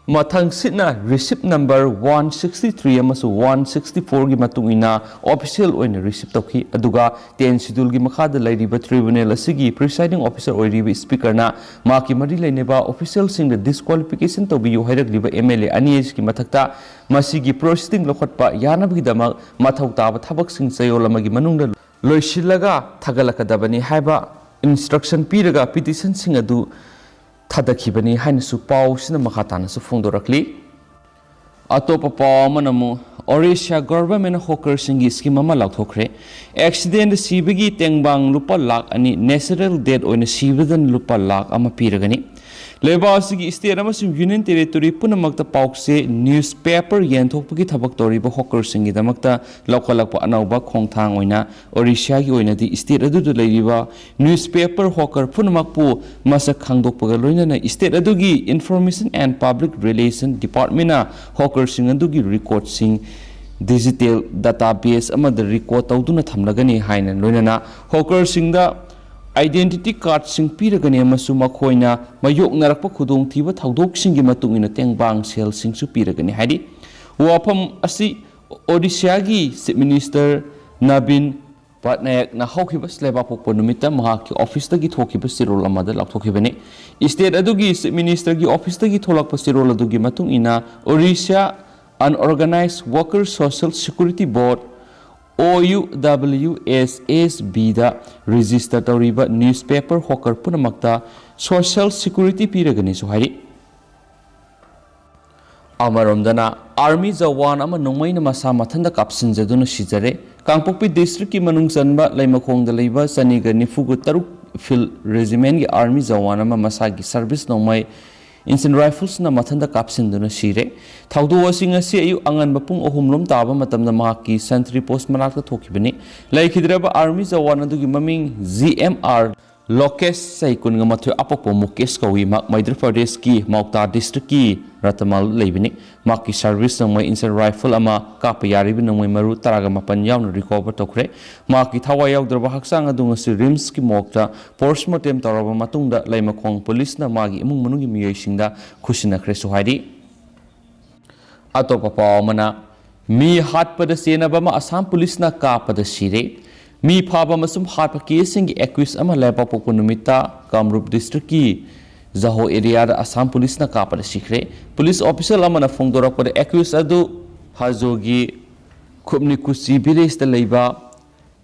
ꯃꯊꯪꯁꯤꯠꯅ receipt number one sixty three ꯑꯃꯁꯨꯡ one sixty four ꯒꯤ ꯃꯇꯨꯡ ꯏꯟꯅ official ꯑꯣꯏꯅ receive ꯇꯧꯈꯤ꯫ ꯑꯗꯨꯒ ten schedule ꯒꯤ ꯃꯈꯥꯗ ꯂꯩꯔꯤꯕ tribunal ꯑꯁꯤꯒꯤ presiding officer ꯑꯣꯏꯔꯤꯕ speaker ꯅ ꯃꯍꯥꯛꯀꯤ ꯃꯔꯤ ꯂꯩꯅꯕ official ꯁꯤꯡꯗ disqualification ꯇꯧꯕꯤꯌꯨ ꯍꯥꯏꯔꯛꯂꯤꯕ M L A ꯑꯅꯤ ꯑꯁꯤꯒꯤ ꯃꯊꯛꯇ ꯃꯁꯤꯒꯤ proceeding ꯂꯧꯈꯠꯄ ꯌꯥꯅꯕꯒꯤꯗꯃꯛ ꯃꯊꯧ ꯇꯥꯕ ꯊꯕꯛꯁꯤꯡ ꯆꯌꯣꯜ ꯑꯃꯒꯤ ꯃꯅꯨꯡꯗ ꯂꯣꯏꯁꯤꯜꯂꯒ ꯊꯥꯒꯠꯂꯛꯀꯗꯕꯅꯤ ꯍꯥꯏꯕ instruction ꯄꯤꯔꯒ petition ꯁꯤꯡ ꯑꯗꯨ ꯊꯥꯗꯈꯤꯕꯅꯤ ꯍꯥꯏꯅꯁꯨ ꯄꯥꯎꯁꯤꯅ ꯃꯈꯥ ꯇꯥꯅꯁꯨ ꯐꯣꯡꯗꯣꯔꯛꯂꯤ꯫ ꯑꯇꯣꯞꯄ ꯄꯥꯎ ꯑꯃꯅ ꯑꯃꯨꯛ Orissa government ꯅ hawker ꯁꯤꯡꯒꯤ scheme ꯑꯃ ꯂꯥꯎꯊꯣꯛꯈ꯭ꯔꯦ꯫ Accident ꯗ ꯁꯤꯕꯒꯤ ꯇꯦꯡꯕꯥꯡ ꯂꯨꯄꯥ ꯂꯥꯈ ꯑꯅꯤ, natural death ꯑꯣꯏꯅ ꯁꯤꯕꯗꯅ ꯂꯨꯄꯥ ꯂꯥꯈ ꯑꯃ ꯄꯤꯔꯒꯅꯤ꯫ ꯂꯩꯕꯥꯛ ꯑꯁꯤꯒꯤ state ꯑꯃꯁꯨꯡ union territory ꯄꯨꯝꯅꯃꯛꯇ ꯄꯥꯎꯆꯦ, newspaper ꯌꯦꯟꯊꯣꯛꯄꯒꯤ ꯊꯕꯛ ꯇꯧꯔꯤꯕ hawker ꯁꯤꯡꯒꯤꯗꯃꯛꯇ ꯂꯧꯈꯠꯂꯛꯄ ꯑꯅꯧꯕ ꯈꯣꯡꯊꯥꯡ ꯑꯣꯏꯅ Orissa ꯒꯤ ꯑꯣꯏꯅꯗꯤ state ꯑꯗꯨꯗ ꯂꯩꯔꯤꯕ newspaper hawker ꯄꯨꯝꯅꯃꯛꯄꯨ ꯃꯁꯛ ꯈꯪꯗꯣꯛꯄꯒ ꯂꯣꯏꯅꯅ state ꯑꯗꯨꯒꯤ Information and Public Relation Department ꯅ hawker ꯁꯤꯡ ꯑꯗꯨꯒꯤ record ꯁꯤꯡ digital database ꯑꯃꯗ record ꯇꯧꯗꯨꯅ ꯊꯝꯂꯒꯅꯤ ꯍꯥꯏꯅ ꯂꯣꯏꯅꯅ hawker ꯁꯤꯡꯗ identity card ꯁꯤꯡ ꯄꯤꯔꯒꯅꯤ ꯑꯃꯁꯨꯡ ꯃꯈꯣꯏꯅ ꯃꯥꯌꯣꯛꯅꯔꯛꯄ ꯈꯨꯗꯣꯡꯊꯤꯕ ꯊꯧꯗꯣꯛꯁꯤꯡꯒꯤ ꯃꯇꯨꯡ ꯏꯟꯅ ꯇꯦꯡꯕꯥꯡ ꯁꯦꯜꯁꯤꯡꯁꯨ ꯄꯤꯔꯒꯅꯤ ꯍꯥꯏꯔꯤ꯫ ꯋꯥꯐꯝ ꯑꯁꯤ Orissa ꯒꯤ Chief Minister Naveen ꯄꯠꯅꯥꯌꯛꯅ ꯍꯧꯈꯤꯕ ꯂꯩꯕꯥꯛꯄꯣꯛꯄ ꯅꯨꯃꯤꯠꯇ ꯃꯍꯥꯛꯀꯤ office ꯇꯒꯤ ꯊꯣꯛꯈꯤꯕ ꯆꯦꯔꯣꯜ ꯑꯃꯗ ꯂꯥꯎꯊꯣꯛꯈꯤꯕꯅꯤ꯫ State ꯑꯗꯨꯒꯤ Chief Minister ꯒꯤ office ꯇꯒꯤ ꯊꯣꯛꯂꯛꯄ ꯆꯦꯔꯣꯜ ꯑꯗꯨꯒꯤ ꯃꯇꯨꯡ ꯏꯟꯅ, Orissa Unorganized Worker Social Security Board, O U W S S B, ꯗ register ꯇꯧꯔꯤꯕ newspaper hawker ꯄꯨꯝꯅꯃꯛꯇ social security ꯄꯤꯔꯒꯅꯤꯁꯨ ꯍꯥꯏꯔꯤ꯫ ꯑꯃꯔꯣꯝꯗꯅ, army ꯖꯋꯥꯟ ꯑꯃ ꯅꯣꯡꯃꯩꯅ ꯃꯁꯥ ꯃꯊꯟꯇ ꯀꯥꯞꯁꯤꯟꯖꯗꯨꯅ ꯁꯤꯖꯔꯦ꯫ ꯀꯥꯡꯄꯣꯛꯄꯤ district ꯀꯤ ꯃꯅꯨꯡ ꯆꯟꯕ ꯂꯩꯃꯈꯣꯡꯗ ꯂꯩꯕ ꯆꯅꯤꯒ ꯅꯤꯐꯨꯒ ꯇꯔꯨꯛ Field Regiment ꯀꯤ army ꯖꯋꯥꯟ ꯑꯃ ꯃꯁꯥꯒꯤ service ꯅꯣꯡꯃꯩ Indian Rifles ꯅ ꯃꯊꯟꯇ ꯀꯥꯞꯁꯤꯟꯗꯨꯅ ꯁꯤꯔꯦ꯫ ꯊꯧꯗꯣꯛ ꯑꯁꯤ ꯉꯁꯤ ꯑꯌꯨꯛ ꯑꯉꯟꯕ ꯄꯨꯡ ꯑꯍꯨꯝ ꯔꯣꯝ ꯇꯥꯕ ꯃꯇꯝꯗ ꯃꯍꯥꯛꯀꯤ sentry post ꯃꯅꯥꯛꯇ ꯊꯣꯛꯈꯤꯕꯅꯤ꯫ ꯂꯩꯈꯤꯗ꯭ꯔꯕ army ꯖꯋꯥꯟ ꯑꯗꯨꯒꯤ ꯃꯃꯤꯡ G M R ꯂꯣꯀꯦꯁ, ꯆꯍꯤ ꯀꯨꯟꯒ ꯃꯥꯊꯣꯏ, ꯑꯄꯣꯛꯄ ꯃꯨꯀꯦꯁ ꯀꯧꯏ꯫ ꯃꯍꯥꯛ ꯃꯙ꯭ꯌ ꯄ꯭ꯔꯗꯦꯁꯀꯤ ꯃꯧꯇꯥ ꯗꯤꯁꯇ꯭ꯔꯤꯛꯀꯤ ꯔꯇꯃꯥꯜꯗ ꯂꯩꯕꯅꯤ꯫ ꯃꯍꯥꯛꯀꯤ ꯁꯔꯚꯤꯁ ꯅꯣꯡꯃꯩ ꯏꯟꯁꯟ ꯔꯥꯏꯐꯜ ꯑꯃ, ꯀꯥꯞꯄ ꯌꯥꯔꯤꯕ ꯅꯣꯡꯃꯩ ꯃꯔꯨ ꯇꯔꯥꯒ ꯃꯥꯄꯟ ꯌꯥꯎꯅ ꯔꯤꯀꯣꯚꯔ ꯇꯧꯈ꯭ꯔꯦ꯫ ꯃꯍꯥꯛꯀꯤ ꯊꯋꯥꯏ ꯌꯥꯎꯗ꯭ꯔꯕ ꯍꯛꯆꯥꯡ ꯑꯗꯨ ꯉꯁꯤ ꯔꯤꯝꯁꯀꯤ ꯃꯣꯔꯒꯇ ꯄꯣꯁꯃꯣꯔꯇꯦꯝ ꯇꯧꯔꯕ ꯃꯇꯨꯡꯗ ꯂꯩꯃꯈꯣꯡ ꯄꯨꯂꯤꯁꯅ ꯃꯥꯒꯤ ꯏꯃꯨꯡ ꯃꯅꯨꯡꯒꯤ ꯃꯤꯑꯣꯏꯁꯤꯡꯗ ꯈꯨꯠꯁꯤꯟꯅꯈ꯭ꯔꯦꯁꯨ ꯍꯥꯏꯔꯤ꯫ ꯑꯇꯣꯞꯄ ꯄꯥꯎ ꯑꯃꯅ, ꯃꯤ ꯍꯥꯠꯄꯗ ꯆꯦꯟꯅꯕ ꯑꯃ ꯑꯁꯥꯝ ꯄꯨꯂꯤꯁꯅ ꯀꯥꯞꯄꯗ ꯁꯤꯔꯦ꯫ ꯃꯤ ꯐꯥꯕ ꯑꯃꯁꯨꯡ ꯍꯥꯠꯄ ꯀꯦꯁꯁꯤꯡꯒꯤ ꯑꯦꯀ꯭ꯌꯨꯁ ꯑꯃ ꯂꯩꯕꯥꯛꯄꯣꯛꯄ ꯅꯨꯃꯤꯠꯇ ꯀꯥꯃꯔꯨꯞ ꯗꯤꯁꯇ꯭ꯔꯤꯛꯀꯤ ꯖꯍꯣ ꯑꯦꯔꯤꯌꯥꯗ ꯑꯁꯥꯝ ꯄꯨꯂꯤꯁꯅ ꯀꯥꯞꯄꯗ ꯁꯤꯈ꯭ꯔꯦ꯫ ꯄꯨꯂꯤꯁ ꯑꯣꯐꯤꯁꯤꯌꯦꯜ ꯑꯃꯅ ꯐꯣꯡꯗꯣꯔꯛꯄꯗ, ꯑꯦꯀ꯭ꯌꯨꯁ ꯑꯗꯨ ꯍꯖꯣꯒꯤ ꯈꯨꯞꯅꯤꯀꯨꯆꯤ ꯚꯤꯂꯦꯖꯇ ꯂꯩꯕ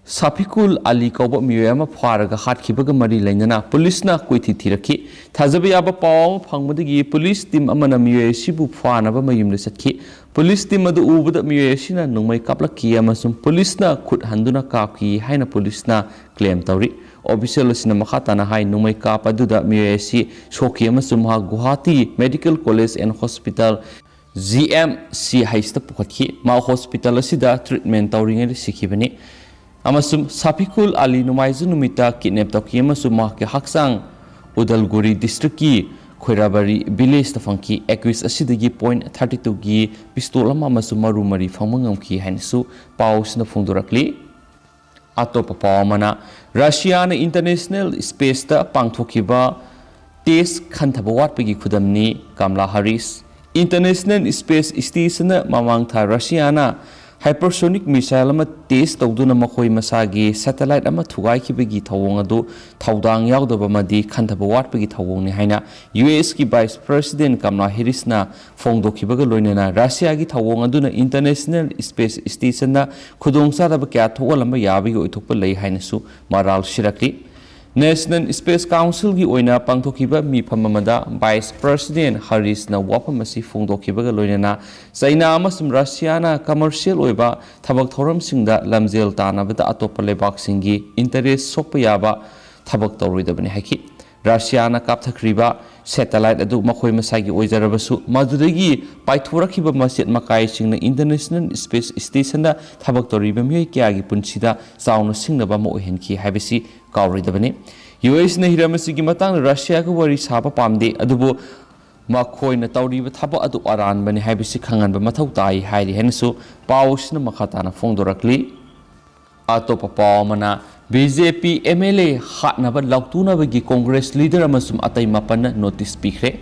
ꯁꯥꯐꯤꯀꯨꯜ ꯑꯂꯤ ꯀꯧꯕ ꯃꯤꯑꯣꯏ ꯑꯃ ꯐꯥꯔꯒ ꯍꯥꯠꯈꯤꯕꯒ ꯃꯔꯤ ꯂꯩꯅꯅ ꯄꯨꯂꯤꯁꯅ ꯀꯣꯏꯊꯤ ꯊꯤꯔꯛꯈꯤ꯫ ꯊꯥꯖꯕ ꯌꯥꯕ ꯄꯥꯎ ꯑꯃ ꯐꯪꯕꯗꯒꯤ ꯄꯨꯂꯤꯁ ꯇꯤꯝ ꯑꯃꯅ ꯃꯤꯑꯣꯏ ꯑꯁꯤꯕꯨ ꯐꯥꯅꯕ ꯃꯌꯨꯝꯗ ꯆꯠꯈꯤ꯫ ꯄꯨꯂꯤꯁ ꯇꯤꯝ ꯑꯗꯨ ꯎꯕꯗ ꯃꯤꯑꯣꯏ ꯑꯁꯤꯅ ꯅꯣꯡꯃꯩ ꯀꯥꯞꯂꯛꯈꯤ ꯑꯃꯁꯨꯡ ꯄꯨꯂꯤꯁꯅ ꯈꯨꯠ ꯍꯟꯗꯨꯅ ꯀꯥꯞꯈꯤ ꯍꯥꯏꯅ ꯄꯨꯂꯤꯁꯅ ꯀ꯭ꯂꯦꯝ ꯇꯧꯔꯤ꯫ ꯑꯣꯐꯤꯁꯤꯌꯦꯜ ꯑꯁꯤꯅ ꯃꯈꯥ ꯇꯥꯅ ꯍꯥꯏ, ꯅꯣꯡꯃꯩ ꯀꯥꯞꯄ ꯑꯗꯨꯗ ꯃꯤꯑꯣꯏ ꯑꯁꯤ ꯁꯣꯛꯈꯤ ꯑꯃꯁꯨꯡ ꯃꯍꯥꯛ Guwahati medical college and hospital, G M C ꯑꯩꯆꯇ ꯄꯨꯈꯠꯈꯤ꯫ ꯃꯍꯥꯛ ꯍꯣꯁꯄꯤꯇꯥꯜ ꯑꯁꯤꯗ ꯇ꯭ꯔꯤꯠꯃꯦꯟ ꯇꯧꯔꯤꯉꯩꯗ ꯁꯤꯈꯤꯕꯅꯤ꯫ ꯑꯃꯁꯨꯡ ꯁꯥꯐꯤꯀꯨꯜ ꯑꯂꯤ ꯅꯣꯡꯃꯥꯏꯖꯤꯡ ꯅꯨꯃꯤꯠꯇ ꯀꯤꯗꯅꯦꯞ ꯇꯧꯈꯤ ꯑꯃꯁꯨꯡ ꯃꯍꯥꯛꯀꯤ ꯍꯛꯆꯥꯡ ꯎꯗꯜꯒꯨꯔꯤ ꯗꯤꯁꯇ꯭ꯔꯤꯛꯀꯤ ꯈꯣꯏꯔꯥꯕꯥꯔꯤ ꯚꯤꯂꯦꯖꯇ ꯐꯪꯈꯤ꯫ ꯑꯦꯀ꯭ꯌꯨꯁ ꯑꯁꯤꯗꯒꯤ ꯄꯣꯏꯟ ꯊꯥꯔꯇꯤ ꯇꯨꯒꯤ ꯄꯤꯁꯇꯣꯜ ꯑꯃ ꯑꯃꯁꯨꯡ ꯃꯔꯨ ꯃꯔꯤ ꯐꯪꯕ ꯉꯝꯈꯤ ꯍꯥꯏꯅꯁꯨ ꯄꯥꯎꯁꯤꯅ ꯐꯣꯡꯗꯣꯔꯛꯂꯤ꯫ ꯑꯇꯣꯞꯄ ꯄꯥꯎ ꯑꯃꯅ, ꯔꯁꯤꯌꯥꯅ ꯏꯟꯇꯔꯅꯦꯁꯅꯦꯜ ꯁ꯭ꯄꯦꯁꯇ ꯄꯥꯡꯊꯣꯛꯈꯤꯕ ꯇꯦꯁ ꯈꯟꯊꯕ ꯋꯥꯠꯄꯒꯤ ꯈꯨꯗꯝꯅꯤ ꯀꯝꯂꯥ ꯍꯥꯔꯤꯁ꯫ ꯏꯟꯇꯔꯅꯦꯁꯅꯦꯜ ꯁ꯭ꯄꯦꯁ ꯁ꯭ꯇꯦꯁꯟꯅ ꯃꯃꯥꯡ ꯊꯥ ꯔꯁꯤꯌꯥꯅ ꯍꯥꯏꯄꯔꯁꯣꯅꯤꯛ ꯃꯤꯁꯥꯏꯜ ꯑꯃ ꯇꯦꯁ ꯇꯧꯗꯨꯅ ꯃꯈꯣꯏ ꯃꯁꯥꯒꯤ ꯁꯦꯇꯦꯂꯥꯏꯠ ꯑꯃ ꯊꯨꯒꯥꯏꯈꯤꯕꯒꯤ ꯊꯧꯑꯣꯡ ꯑꯗꯨ ꯊꯧꯗꯥꯡ ꯌꯥꯎꯗꯕ ꯑꯃꯗꯤ ꯈꯟꯊꯕ ꯋꯥꯠꯄꯒꯤ ꯊꯧꯑꯣꯡꯅꯤ ꯍꯥꯏꯅ ꯌꯨ ꯑꯦꯁꯀꯤ ꯚꯥꯏꯁ ꯄ꯭ꯔꯦꯁꯤꯗꯦꯟꯠ ꯀꯝꯂꯥ ꯍꯦꯔꯤꯁꯅ ꯐꯣꯡꯗꯣꯛꯈꯤꯕꯒ ꯂꯣꯏꯅꯅ ꯔꯁꯤꯌꯥꯒꯤ ꯊꯧꯑꯣꯡ ꯑꯗꯨꯅ ꯏꯟꯇꯔꯅꯦꯁꯅꯦꯜ ꯁ꯭ꯄꯦꯁ ꯁ꯭ꯇꯦꯁꯟꯗ ꯈꯨꯗꯣꯡꯆꯥꯗꯕ ꯀꯌꯥ ꯊꯣꯛꯍꯜꯂꯝꯕ ꯌꯥꯕꯒꯤ ꯑꯣꯏꯊꯣꯛꯄ ꯂꯩ ꯍꯥꯏꯅꯁꯨ ꯃꯔꯥꯜ ꯁꯤꯔꯛꯂꯤ꯫ ꯅꯦꯁꯅꯦꯜ ꯁ꯭ꯄꯦꯁ ꯀꯥꯎꯟꯁꯤꯜꯒꯤ ꯑꯣꯏꯅ ꯄꯥꯡꯊꯣꯛꯈꯤꯕ ꯃꯤꯐꯝ ꯑꯃꯗ ꯚꯥꯏꯁ ꯄ꯭ꯔꯦꯁꯤꯗꯦꯟꯠ ꯍꯥꯔꯤꯁꯅ ꯋꯥꯐꯝ ꯑꯁꯤ ꯐꯣꯡꯗꯣꯛꯈꯤꯕꯒ ꯂꯣꯏꯅꯅ ꯆꯩꯅꯥ ꯑꯃꯁꯨꯡ ꯔꯁꯤꯌꯥꯅ ꯀꯃꯔꯁꯤꯌꯦꯜ ꯑꯣꯏꯕ ꯊꯕꯛ ꯊꯧꯔꯝꯁꯤꯡꯗ ꯂꯝꯖꯦꯜ ꯇꯥꯟꯅꯕꯗ ꯑꯇꯣꯞꯄ ꯂꯩꯕꯥꯛꯁꯤꯡꯒꯤ ꯏꯟꯇꯔꯦꯁ ꯁꯣꯛꯄ ꯌꯥꯕ ꯊꯕꯛ ꯇꯧꯔꯣꯏꯗꯕꯅꯤ ꯍꯥꯏꯈꯤ꯫ ꯔꯁꯤꯌꯥꯅ ꯀꯥꯞꯊꯈ꯭ꯔꯤꯕ ꯁꯦꯇꯦꯂꯥꯏꯠ ꯑꯗꯨ ꯃꯈꯣꯏ ꯃꯁꯥꯒꯤ ꯑꯣꯏꯖꯔꯕꯁꯨ, ꯃꯗꯨꯗꯒꯤ ꯄꯥꯏꯊꯣꯔꯛꯈꯤꯕ ꯃꯆꯦꯠ ꯃꯀꯥꯏꯁꯤꯡꯅ ꯏꯟꯇꯔꯅꯦꯁꯅꯦꯜ ꯁ꯭ꯄꯦꯁ ꯁ꯭ꯇꯦꯁꯟꯗ ꯊꯕꯛ ꯇꯧꯔꯤꯕ ꯃꯤꯑꯣꯏ ꯀꯌꯥꯒꯤ ꯄꯨꯟꯁꯤꯗ ꯆꯥꯎꯅ ꯁꯤꯡꯅꯕ ꯑꯃ ꯑꯣꯏꯍꯟꯈꯤ ꯍꯥꯏꯕꯁꯤ ꯀꯥꯎꯔꯣꯏꯗꯕꯅꯤ꯫ ꯌꯨ ꯑꯦꯁꯅ ꯍꯤꯔꯝ ꯑꯁꯤꯒꯤ ꯃꯇꯥꯡꯗ ꯔꯁꯤꯌꯥꯒ ꯋꯥꯔꯤ ꯁꯥꯕ ꯄꯥꯝꯗꯦ, ꯑꯗꯨꯕꯨ ꯃꯈꯣꯏꯅ ꯇꯧꯔꯤꯕ ꯊꯕꯛ ꯑꯗꯨ ꯑꯔꯥꯟꯕꯅꯤ ꯍꯥꯏꯕꯁꯤ ꯈꯪꯍꯟꯕ ꯃꯊꯧ ꯇꯥꯏ ꯍꯥꯏꯔꯤ ꯍꯥꯏꯅꯁꯨ ꯄꯥꯎ ꯑꯁꯤꯅ ꯃꯈꯥ ꯇꯥꯅ ꯐꯣꯡꯗꯣꯔꯛꯂꯤ꯫ ꯑꯇꯣꯞꯄ ꯄꯥꯎ ꯑꯃꯅ, B J P M L A ꯍꯥꯠꯅꯕ ꯂꯥꯎꯊꯣꯛꯅꯕꯒꯤ ꯀꯣꯡꯒ꯭ꯔꯦꯁ ꯂꯤꯗꯔ ꯑꯃꯁꯨꯡ ꯑꯇꯩ ꯃꯥꯄꯟꯅ ꯅꯣꯇꯤꯁ ꯄꯤꯈ꯭ꯔꯦ꯫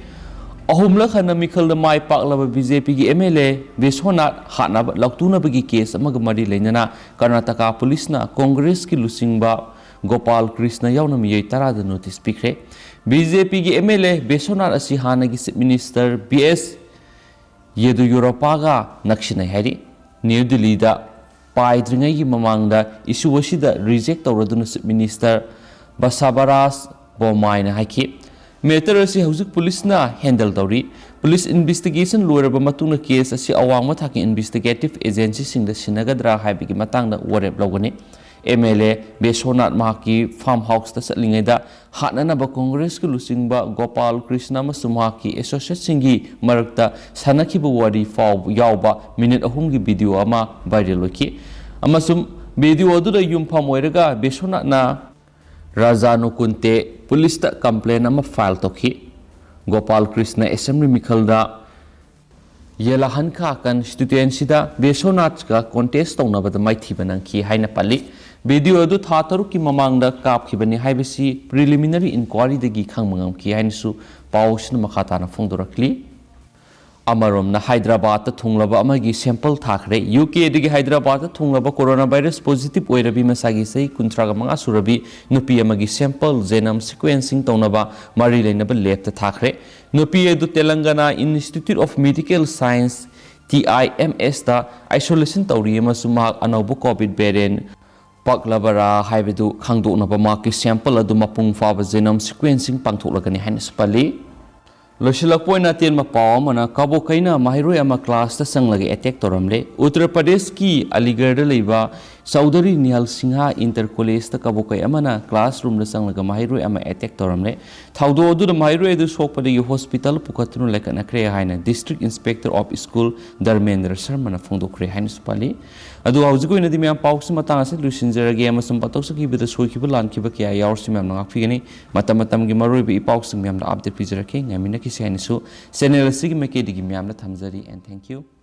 ꯑꯍꯨꯝꯂꯛ ꯍꯟꯅ ꯃꯤꯈꯜꯗ ꯃꯥꯏ ꯄꯥꯛꯂꯕ ꯕꯤ ꯖꯦ ꯄꯤꯒꯤ ꯑꯦꯝ ꯑꯦꯜ ꯑꯦ ꯕꯤꯁ꯭ꯋꯅꯥꯊ ꯍꯥꯠꯅꯕ ꯂꯥꯎꯊꯣꯛꯅꯕꯒꯤ ꯀꯦꯁ ꯑꯃꯒ ꯃꯔꯤ ꯂꯩꯅꯅ ꯀꯔꯅꯥꯇꯀꯥ ꯄꯨꯂꯤꯁꯅ ꯀꯣꯡꯒ꯭ꯔꯦꯁꯀꯤ ꯂꯨꯆꯤꯡꯕ ꯒꯣꯄꯥꯜ ꯀ꯭ꯔꯤꯁꯅ ꯌꯥꯎꯅ ꯃꯤꯑꯣꯏ ꯇꯔꯥꯗ ꯅꯣꯇꯤꯁ ꯄꯤꯈ꯭ꯔꯦ꯫ ꯕꯤ ꯖꯦ ꯄꯤꯒꯤ ꯑꯦꯝ ꯑꯦꯜ ꯑꯦ ꯕꯤꯁ꯭ꯋꯅꯥꯊ ꯑꯁꯤ ꯍꯥꯟꯅꯒꯤ ꯆꯤꯐ ꯃꯤꯅꯤꯁꯇꯔ ꯕꯤ ꯑꯦꯁ ꯌꯦꯗꯨꯌꯨꯔꯞꯄꯥꯒ ꯅꯛꯁꯤꯟꯅꯩ ꯍꯥꯏꯔꯤ꯫ ꯅ꯭ꯌꯨ ꯗꯤꯜꯂꯤꯗ ꯄꯥꯏꯗ꯭ꯔꯤꯉꯩꯒꯤ ꯃꯃꯥꯡꯗ ꯏꯁꯨ ꯑꯁꯤꯗ ꯔꯤꯖꯦꯛ ꯇꯧꯔꯗꯨꯅ ꯆꯤꯐ ꯃꯤꯅꯤꯁꯇꯔ ꯕꯁꯥꯕꯔꯥꯖ ꯕꯣꯝꯃꯥꯏꯅ ꯍꯥꯏꯈꯤ꯫ ꯃꯦꯇꯔ ꯑꯁꯤ ꯍꯧꯖꯤꯛ ꯄꯨꯂꯤꯁꯅ ꯍꯦꯟꯗꯜ ꯇꯧꯔꯤ꯫ ꯄꯨꯂꯤꯁ ꯏꯟꯚꯦꯁꯇꯤꯒꯦꯁꯟ ꯂꯣꯏꯔꯕ ꯃꯇꯨꯡꯗ ꯀꯦꯁ ꯑꯁꯤ ꯑꯋꯥꯡꯕ ꯊꯥꯛꯀꯤ ꯏꯟꯚꯦꯁꯇꯤꯒꯦꯇꯤꯚ ꯑꯦꯖꯦꯟꯁꯤꯁꯤꯡꯗ ꯁꯤꯟꯅꯒꯗ꯭ꯔꯥ ꯍꯥꯏꯕꯒꯤ ꯃꯇꯥꯡꯗ ꯋꯥꯔꯦꯞ ꯂꯧꯒꯅꯤ꯫ ꯑꯦꯝ ꯑꯦꯜ ꯑꯦ ꯕꯤꯁ꯭ꯋꯅꯥꯊ ꯃꯍꯥꯛꯀꯤ ꯐꯥꯔꯝ ꯍꯥꯎꯁꯇ ꯆꯠꯂꯤꯉꯩꯗ ꯍꯥꯠꯅꯅꯕ ꯀꯣꯡꯒ꯭ꯔꯦꯁꯀꯤ ꯂꯨꯆꯤꯡꯕ ꯒꯣꯄꯥꯜ ꯀ꯭ꯔꯤꯁꯅ ꯑꯃꯁꯨꯡ ꯃꯍꯥꯛꯀꯤ ꯑꯦꯁꯣꯁꯤꯌꯦꯠꯁꯤꯡꯒꯤ ꯃꯔꯛꯇ ꯁꯥꯟꯅꯈꯤꯕ ꯋꯥꯔꯤ ꯐꯥꯎ ꯌꯥꯎꯕ ꯃꯤꯅꯤꯠ ꯑꯍꯨꯝꯒꯤ ꯚꯤꯗꯤꯑꯣ ꯑꯃ ꯚꯥꯏꯔꯦꯜ ꯑꯣꯏꯈꯤ꯫ ꯑꯃꯁꯨꯡ ꯚꯤꯗꯤꯑꯣ ꯑꯗꯨꯗ ꯌꯨꯝꯐꯝ ꯑꯣꯏꯔꯒ ꯕꯤꯁ꯭ꯋꯅꯥꯊꯅ ꯔꯥꯖꯥꯅꯨ ꯀꯨꯟꯇꯦ ꯄꯨꯂꯤꯁꯇ ꯀꯝꯄ꯭ꯂꯦꯟ ꯑꯃ ꯐꯥꯏꯜ ꯇꯧꯈꯤ꯫ ꯒꯣꯄꯥꯜ ꯀ꯭ꯔꯤꯁꯅ ꯑꯦꯁꯦꯝꯕ꯭ꯂꯤ ꯃꯤꯈꯜꯗ ꯌꯦꯂꯥꯍꯟꯈꯥ ꯀꯟꯁꯇꯤꯇ꯭ꯋꯦꯟꯁꯤꯗ ꯕꯤꯁ꯭ꯋꯅꯥꯊꯀ ꯀꯣꯟꯇꯦꯁ ꯇꯧꯅꯕꯗ ꯃꯥꯏꯊꯤꯕ ꯅꯪꯈꯤ ꯍꯥꯏꯅ ꯄꯜꯂꯤ꯫ ꯚꯤꯗꯤꯑꯣ ꯑꯗꯨ ꯊꯥ ꯇꯔꯨꯛꯀꯤ ꯃꯃꯥꯡꯗ ꯀꯥꯞꯈꯤꯕꯅꯤ ꯍꯥꯏꯕꯁꯤ ꯄ꯭ꯔꯤꯂꯤꯃꯤꯅꯔꯤ ꯏꯟꯀ꯭ꯋꯥꯔꯤꯗꯒꯤ ꯈꯪꯕ ꯉꯝꯈꯤ ꯍꯥꯏꯅꯁꯨ ꯄꯥꯎ ꯑꯁꯤꯅ ꯃꯈꯥ ꯇꯥꯅ ꯐꯣꯡꯗꯣꯔꯛꯂꯤ꯫ ꯑꯃꯔꯣꯝꯅ ꯍꯥꯏꯗ꯭ꯔꯕꯥꯗꯇ ꯊꯨꯡꯂꯕ ꯑꯃꯒꯤ ꯁꯦꯝꯄꯜ ꯊꯥꯈ꯭ꯔꯦ꯫ ꯌꯨ ꯀꯦꯗꯒꯤ ꯍꯥꯏꯗ꯭ꯔꯕꯥꯗꯇ ꯊꯨꯡꯂꯕ ꯀꯣꯔꯣꯅꯥ ꯚꯥꯏꯔꯁ ꯄꯣꯖꯤꯇꯤꯚ ꯑꯣꯏꯔꯕꯤ ꯃꯁꯥꯒꯤ ꯆꯍꯤ ꯀꯨꯟꯊ꯭ꯔꯥꯒ ꯃꯉꯥ ꯁꯨꯔꯕꯤ ꯅꯨꯄꯤ ꯑꯃꯒꯤ ꯁꯦꯝꯄꯜ ꯖꯦꯅꯝ ꯁꯤꯀ꯭ꯋꯦꯟꯁꯤꯡ ꯇꯧꯅꯕ ꯃꯔꯤ ꯂꯩꯅꯕ ꯂꯦꯕꯇ ꯊꯥꯈ꯭ꯔꯦ꯫ ꯅꯨꯄꯤ ꯑꯗꯨ Telangana institute of medical science, T I M ꯑꯦꯁꯇ ꯑꯥꯏꯁꯣꯂꯦꯁꯟ ꯇꯧꯔꯤ ꯑꯃꯁꯨꯡ ꯃꯍꯥꯛ ꯑꯅꯧꯕ ꯀꯣꯚꯤꯗ ꯚꯦꯔꯤꯌꯦꯟ ꯄꯛꯂꯕꯔꯥ ꯍꯥꯏꯕꯗꯨ ꯈꯪꯗꯣꯛꯅꯕ ꯃꯍꯥꯛꯀꯤ ꯁꯦꯝꯄꯜ ꯑꯗꯨ ꯃꯄꯨꯡ ꯐꯥꯕ ꯖꯦꯅꯣꯝ ꯁꯤꯀ꯭ꯋꯦꯟꯁꯤꯡ ꯄꯥꯡꯊꯣꯛꯂꯒꯅꯤ ꯍꯥꯏꯅꯁꯨ ꯄꯜꯂꯤ꯫ ꯂꯣꯏꯁꯤꯜꯂꯛꯄ ꯑꯣꯏꯅ ꯑꯇꯦꯟꯕ ꯄꯥꯎ ꯑꯃꯅ, ꯀꯥꯕꯣꯛ ꯀꯩꯅ ꯃꯍꯩꯔꯣꯏ ꯑꯃ ꯀ꯭ꯂꯥꯁꯇ ꯆꯪꯂꯒ ꯑꯦꯇꯦꯛ ꯇꯧꯔꯝꯂꯦ꯫ ꯎꯠꯇꯔ ꯄ꯭ꯔꯗꯦꯁꯀꯤ ꯑꯂꯤꯒꯔꯗ ꯂꯩꯕ ꯆꯧꯙꯔꯤ ꯅꯤꯍꯥꯜ ꯁꯤꯡꯍ ꯏꯟꯇꯔ ꯀꯣꯂꯦꯖꯇ ꯀꯕꯣꯀꯩ ꯑꯃꯅ ꯀ꯭ꯂꯥꯁꯔꯨꯝꯗ ꯆꯪꯂꯒ ꯃꯍꯩꯔꯣꯏ ꯑꯃ ꯑꯦꯇꯦꯛ ꯇꯧꯔꯝꯂꯦ꯫ ꯊꯧꯗꯣꯛ ꯑꯗꯨꯗ ꯃꯍꯩꯔꯣꯏ ꯑꯗꯨ ꯁꯣꯛꯄꯗꯒꯤ ꯍꯣꯁꯄꯤꯇꯥꯜ ꯄꯨꯈꯠꯇꯨꯅ ꯂꯩꯈꯠꯅꯈ꯭ꯔꯦ ꯍꯥꯏꯅ district inspector of school Dharmendra ꯁꯔꯃꯅ ꯐꯣꯡꯗꯣꯛꯈ꯭ꯔꯦ ꯍꯥꯏꯅꯁꯨ ꯄꯜꯂꯤ꯫ ꯑꯗꯨ ꯍꯧꯖꯤꯛꯀꯤ ꯑꯣꯏꯅꯗꯤ ꯃꯌꯥꯝ ꯄꯥꯎꯁꯤ ꯃꯇꯥꯡ ꯑꯁꯤꯗ ꯂꯣꯏꯁꯤꯟꯖꯔꯒꯦ ꯑꯃꯁꯨꯡ ꯄꯥꯡꯊꯣꯛꯆꯈꯤꯕꯗ ꯁꯣꯏꯈꯤꯕ ꯂꯥꯟꯈꯤꯕ ꯀꯌꯥ ꯌꯥꯎꯔꯁꯨ ꯃꯌꯥꯝꯅ ꯉꯥꯛꯄꯤꯒꯅꯤ꯫ ꯃꯇꯝ ꯃꯇꯝꯒꯤ ꯃꯔꯨꯑꯣꯏꯕ ꯏꯄꯥꯎꯁꯤꯡ ꯃꯌꯥꯝꯗ ꯑꯞꯗꯦꯠ ꯄꯤꯖꯔꯛꯀꯦ꯫ ꯉꯥꯏꯃꯤꯟꯅꯈꯤꯁꯤ ꯍꯥꯏꯅꯁꯨ ꯆꯦꯅꯦꯜ ꯑꯁꯤꯒꯤ ꯃꯥꯏꯀꯩꯗꯒꯤ ꯃꯌꯥꯝꯗ ꯊꯝꯖꯔꯤ꯫ And thank you꯫